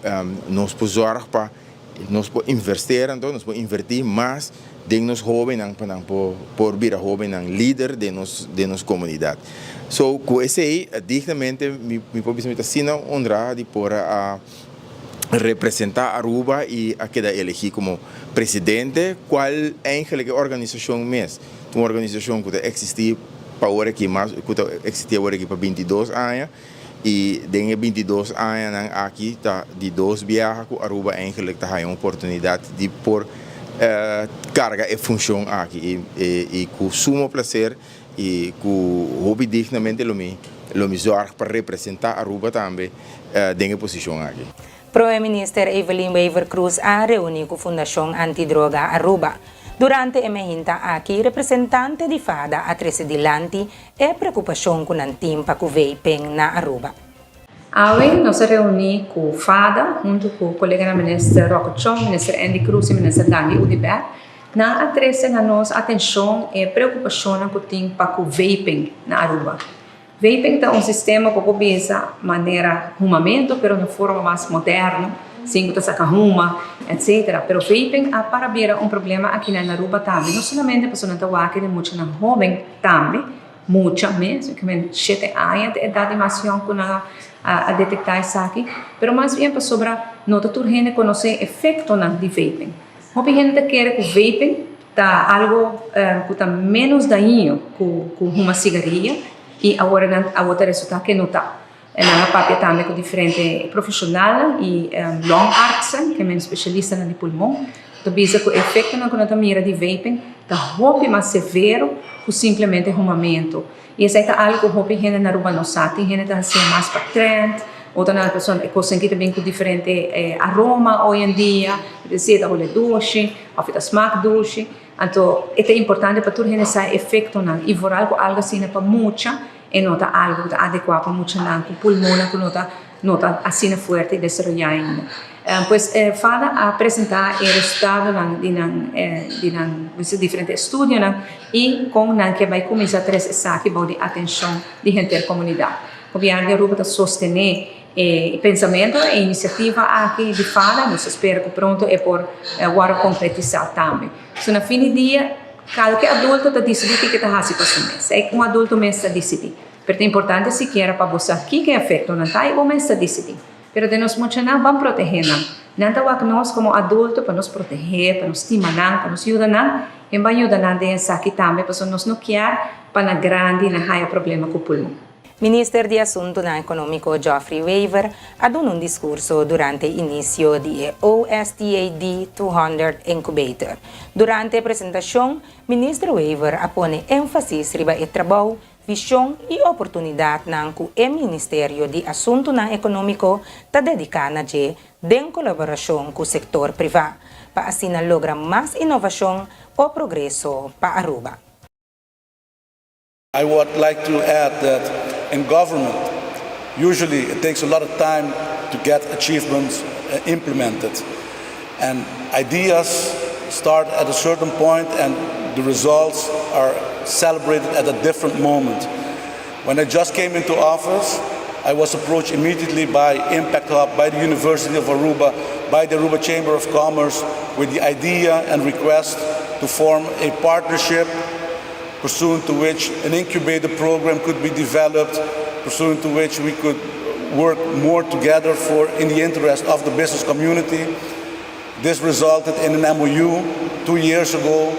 nos por zòrg pa Nos por inverstera anto, nos por invertí mas den nos hóbennan pa nan por por bira hóbennan lider den nos den nos komunidat. So ku esei dignamente mi mi por bisa mi ta asina honrá di por a representa Aruba y a keda elegi como presidente, cual eigenlijk e organisacion mes ta un organisacion cu ta existi pa awor aki mas cu ta existi awor aki pa bintidos aña y den e bintidos añanan aki ta di dos biaha cu Aruba eigenlijk ta haya un oportunidad di por carga e funcion aki y cu sumo placer y cu hopi dignamente lo mi lo mi zorg pa representa Aruba tambe den e posicion aki. Prome Minister Evelyn Wever-Croes a reuni cu Fundacion Antidroga Aruba. Durante e mehinta aki representante di fada a trece dilanti e preocupacion cu nan tin pa cu vaping na Aruba. Awe nos a reuní ku fada huntu ku koleganan Minister Rocco Chong, Minister Endy Croes i Minister Dangui Oduber. Nan a trese na nos atenshon e preokupashonnan ku tin pa ku vaping na Aruba. Vaping ta un sistema ku por bisa manera humamentu pero na forma mas moderno, sin ku ta saka huma, etcetera. Pero vaping a para bira un problema aki na Aruba tambe, no solamente pasobra nan ta wak den muchanan hoben tambe, Mucha mes, mi men shete aña ta edat di mas yòn ku nan a detektá esaki, pero mas bien pasobra no ta tur hende konosé efektonan di vaping. Hopi hende ta kere ku vaping ta algu ku ta ménos dañino ku ku huma sigaria i awor nan awor ta resultá ke no ta. Nan a papia tambe ku diferente profeshonalnan i longartsen, ke men spesialistanan di pulmon, ta bisa ku e efektonan ku nan ta mira di vaping ta hopi mas severo ku simplemente humamentu. I esei ta algu ku hopi hende na Aruba no sa. Tin hende ta hasié mas pa trend, otronan pasobra e kosnan aki ta bin ku diferente aroma hoy en dia, e ta si e ta hole dushi òf e ta smak dushi. Anto e ta importante pa tur hende sa e efektonan i vooral ku algu asina pa mucha. E no ta algu ku ta adekuá pa muchanan ku pulmonnan ku no ta no ta asina fuerte i desaroyá ainda. Pues FADA a presentá e resultadonan di nan di nan diferente estudionan i kon nan ke bai kuminsá tres esaki bou di atenshon di henter komunidat. Gobièrnu di Aruba ta sostené e pensamentu e inisiativa aki di FADA. Nos ta spera ku pronto e por wòrdu konkretisá tambe. So na fin di dia. Kalke adulto ta disidí kiko e ta hasi pa su mes. Ei un adulto mes ta disidí. Pero ta importante sikiera pa bo sa kiko e efektonan ta i bo mes ta disidí. Pero den nos muchanan ban protehé nan. Nan ta wak nos komo adulto pa nos protehé, pa nos stima nan, pa nos yuda nan. En ban yuda nan den esaki tambe pasobra nos no kier pa na grandi nan haya problema ku pulmon. Minister di Asuntunan Economico Geoffrey Wever a duna un discurso durante inicio di e OSTAD 200 Incubator. Durante e presentacion, Minister Wever a pone enfasis riba e trabou, vision y oportunidadnan cu e Ministerio di Asuntunan Economico ta dedica na dje den colaboracion cu sector priva, pa asina logra mas innovacion o progreso pa Aruba. I would like to add that in government, usually it takes a lot of time to get achievements uh, implemented. And ideas start at a certain point and the results are celebrated at a different moment. When I just came into office, I was approached immediately by Impact Hub, by the University of Aruba, by the Aruba Chamber of Commerce with the idea and request to form a partnership pursuant to which an incubator program could be developed, pursuant to which we could work more together for in the interest of the business community. This resulted in an MOU two years ago,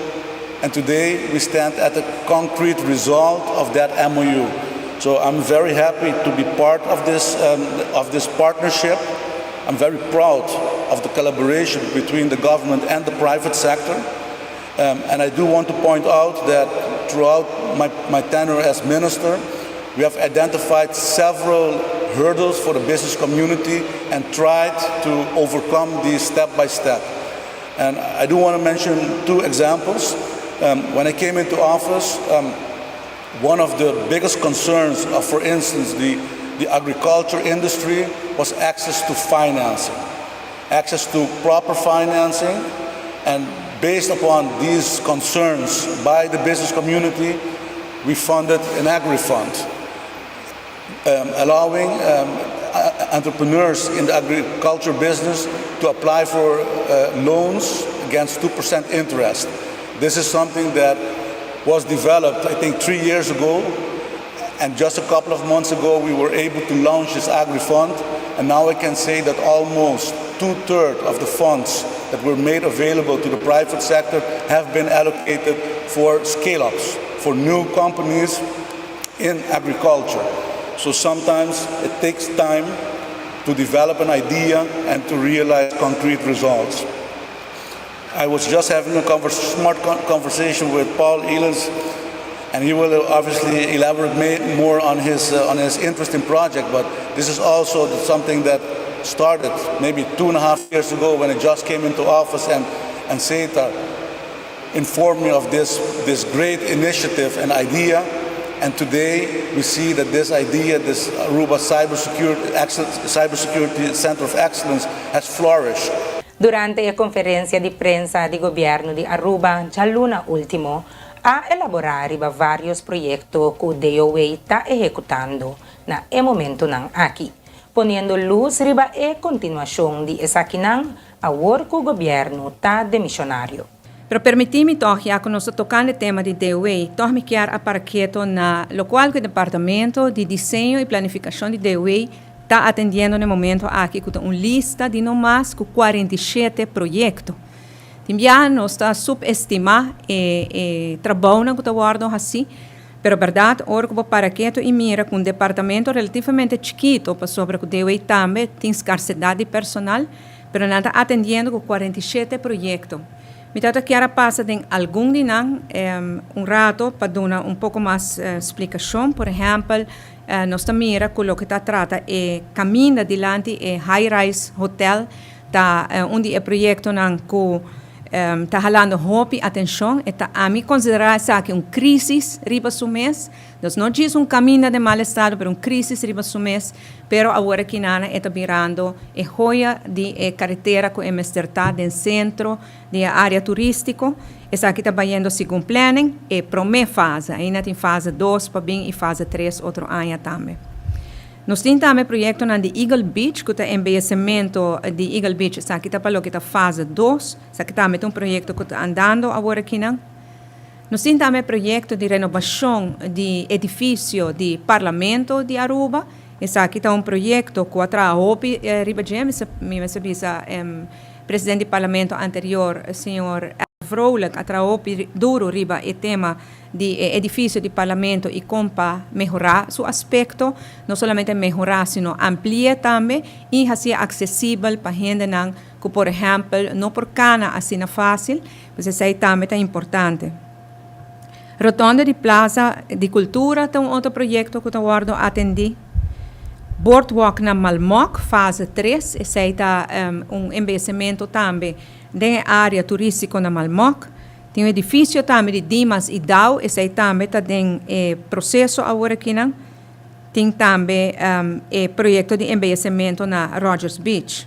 and today we stand at the concrete result of that MOU. So I'm very happy to be part of this, um, of this partnership. I'm very proud of the collaboration between the government and the private sector. Um, and I do want to point out that throughout my, my tenure as minister, we have identified several hurdles for the business community and tried to overcome these step by step. And I do want to mention two examples. Um, when I came into office, um, one of the biggest concerns of, for instance, the, the agriculture industry was access to financing, access to proper financing. And based upon these concerns by the business community, we funded an agri fund, um, allowing um, entrepreneurs in the agriculture business to apply for uh, loans against 2% interest. This is something that was developed, I think, three years ago. And just a couple of months ago, we were able to launch this agri fund. And now I can say that almost Two-thirds of the funds that were made available to the private sector have been allocated for scale-ups, for new companies in agriculture. So sometimes it takes time to develop an idea and to realize concrete results. I was just having a convers smart con conversation with Paul Elens, and he will obviously elaborate more on his, uh, on his interesting project, but this is also something that started maybe two and a half years ago when I just came into office and, and SETA informed me of this, this great initiative and idea. And today we see that this idea, this Aruba Cybersecurity, Cybersecurity Center of Excellence has flourished. Durante e konferensia di prensa di gobièrnu di Aruba djaluna último, a elaborá riba vários proyekto ku DOW ta ehekutando na e momentunan aki, poniendo lus riba e kontinuashon di esakinan awor ku gobièrnu ta demishonario. Pero permití mi tòg, ya ku nos ta tokando e tema di DOW, tòg mi kier a para keto na lokual ku e departamento di diseño i planifikashon di DOW ta atendiendo na e momento aki ku ta un lista di no mas ku 47 proyekto. Tin biaha nos ta subestimá e e trabounan ku ta wòrdu hasí, pero bèrdat ora ku bo para keto i mira ku un departamento relativamente chikito pasobra ku DOW tambe tin skarsedat di personal, pero nan ta atendiendo ku 47 proyekto. Mi tabata kier a pasa den algun di nan un rato pa duna un poko mas splikashon. Por ehèmpel, nos ta mira ku loke ta trata e kaminda dilanti e High Rise Hotel ta un di e proyektonan ku ta halando hopi atenshon. E ta ami konsiderá esaki un krísis riba su mes. Nos no djis un kaminda den mal estado, pero un krísis riba su mes. Pero awor aki nana e ta birando e hoya di e karetera ku e mester ta den sentro di e área turístiko. Esaki ta bayendo segun planning, e promé fase. Ainda tin fase dos pa bin i fase tres otro aña tambe. Nos tin tambe proyektonan di Eagle Beach ku ta embeyecemento di Eagle Beach. Esaki ta pa loke ta fase dos. Esaki tambe ta un proyekto ku ta andando awor akinan. Nos tin tambe proyekto di renobashon di edifisio di Parlamento di Aruba. Esaki ta un proyekto ku a traha hopi riba dje. Mi mester bisa presidente di Parlamento anterior, señor Vrolijk, a traha hopi duru riba e tema di e edifisio di Parlamento i kon pa mehorá su aspekto. No solamente mehorá, sino ampli'é tambe i hasié aksesibel pa hendenan ku por ehèmpel no por kana asina fásil. Pues esei tambe ta importante. Rotonde di Plaza di Cultura ta un otro proyecto cu ta wordo atendi. Boardwalk na Malmok, fase tres, esei ta un embeyecimento tambe den e area turistico na Malmok. Tin un edificio tambe di Dimas y Dow, esei tambe ta den e proceso awor akinan. Tin tambe e proyecto di embeyecimento na Rogers Beach.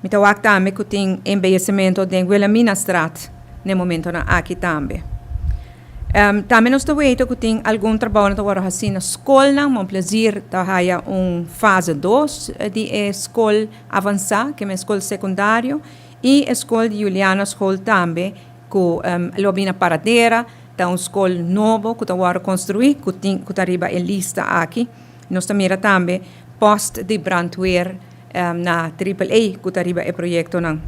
Mi ta wak tambe ku tin embeyecimento den Wilhelminastraat n'e momentonan aki tambe. Tambe nos ta weta ku tin algun trabounan ta wòrdu hasí na skolnan. Mon Plaisir ta haya un fase dos di e skol avansá, ke men skol sekundario, i e skol di Juliana School tambe ku lo bini na Paradera, ta un skol nobo ku ta wòrdu konstruí ku tin ku ta riba e lista aki. Nos ta mira tambe post di brandweer na Triple A ku ta riba e proyektonan.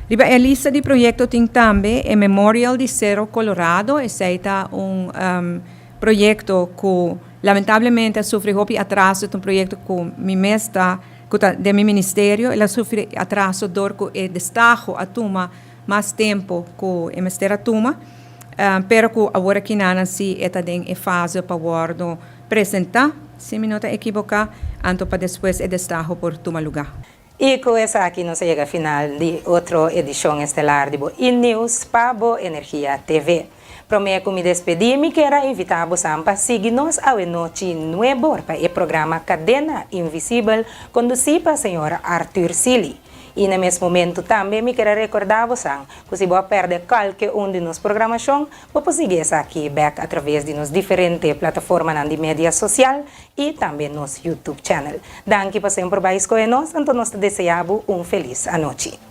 Riba e lista di proyekto tin tambe e Memorial di Cerro Colorado, esei ta un proyekto ku lamentablemente a sufri hopi atraso, ta un proyekto ku mi mes ta ku ta den mi ministerio, el a sufri atraso dor ku e destaho a tuma mas tempu ku e mester a tuma, pero ku awor akinanan si e ta den e fase pa wòrdu Presentá, si mi no ta ekiboká, anto pa despues e destaho por tuma lugá. I ku esaki nos a yega final di otro edishon estelar di bo E-News pa bo Energia TV. Promé ku mi despedí mi kier a invitá bosan pa sigui nos awe nochi nuebor pa e programa Kadena Invisibel kondusí pa señor Arthur Sealy. I na mes momentu tambe mi kier a rekordá bosan ku si bo a pèrdè kalke un di nos programashon, Bo por sigui esaki bek atraves di nos diferente plataformanan di media sosial i tambe nos YouTube channel. Danki pa semper bai skohe nos, anto nos ta desea bo un felis anochi.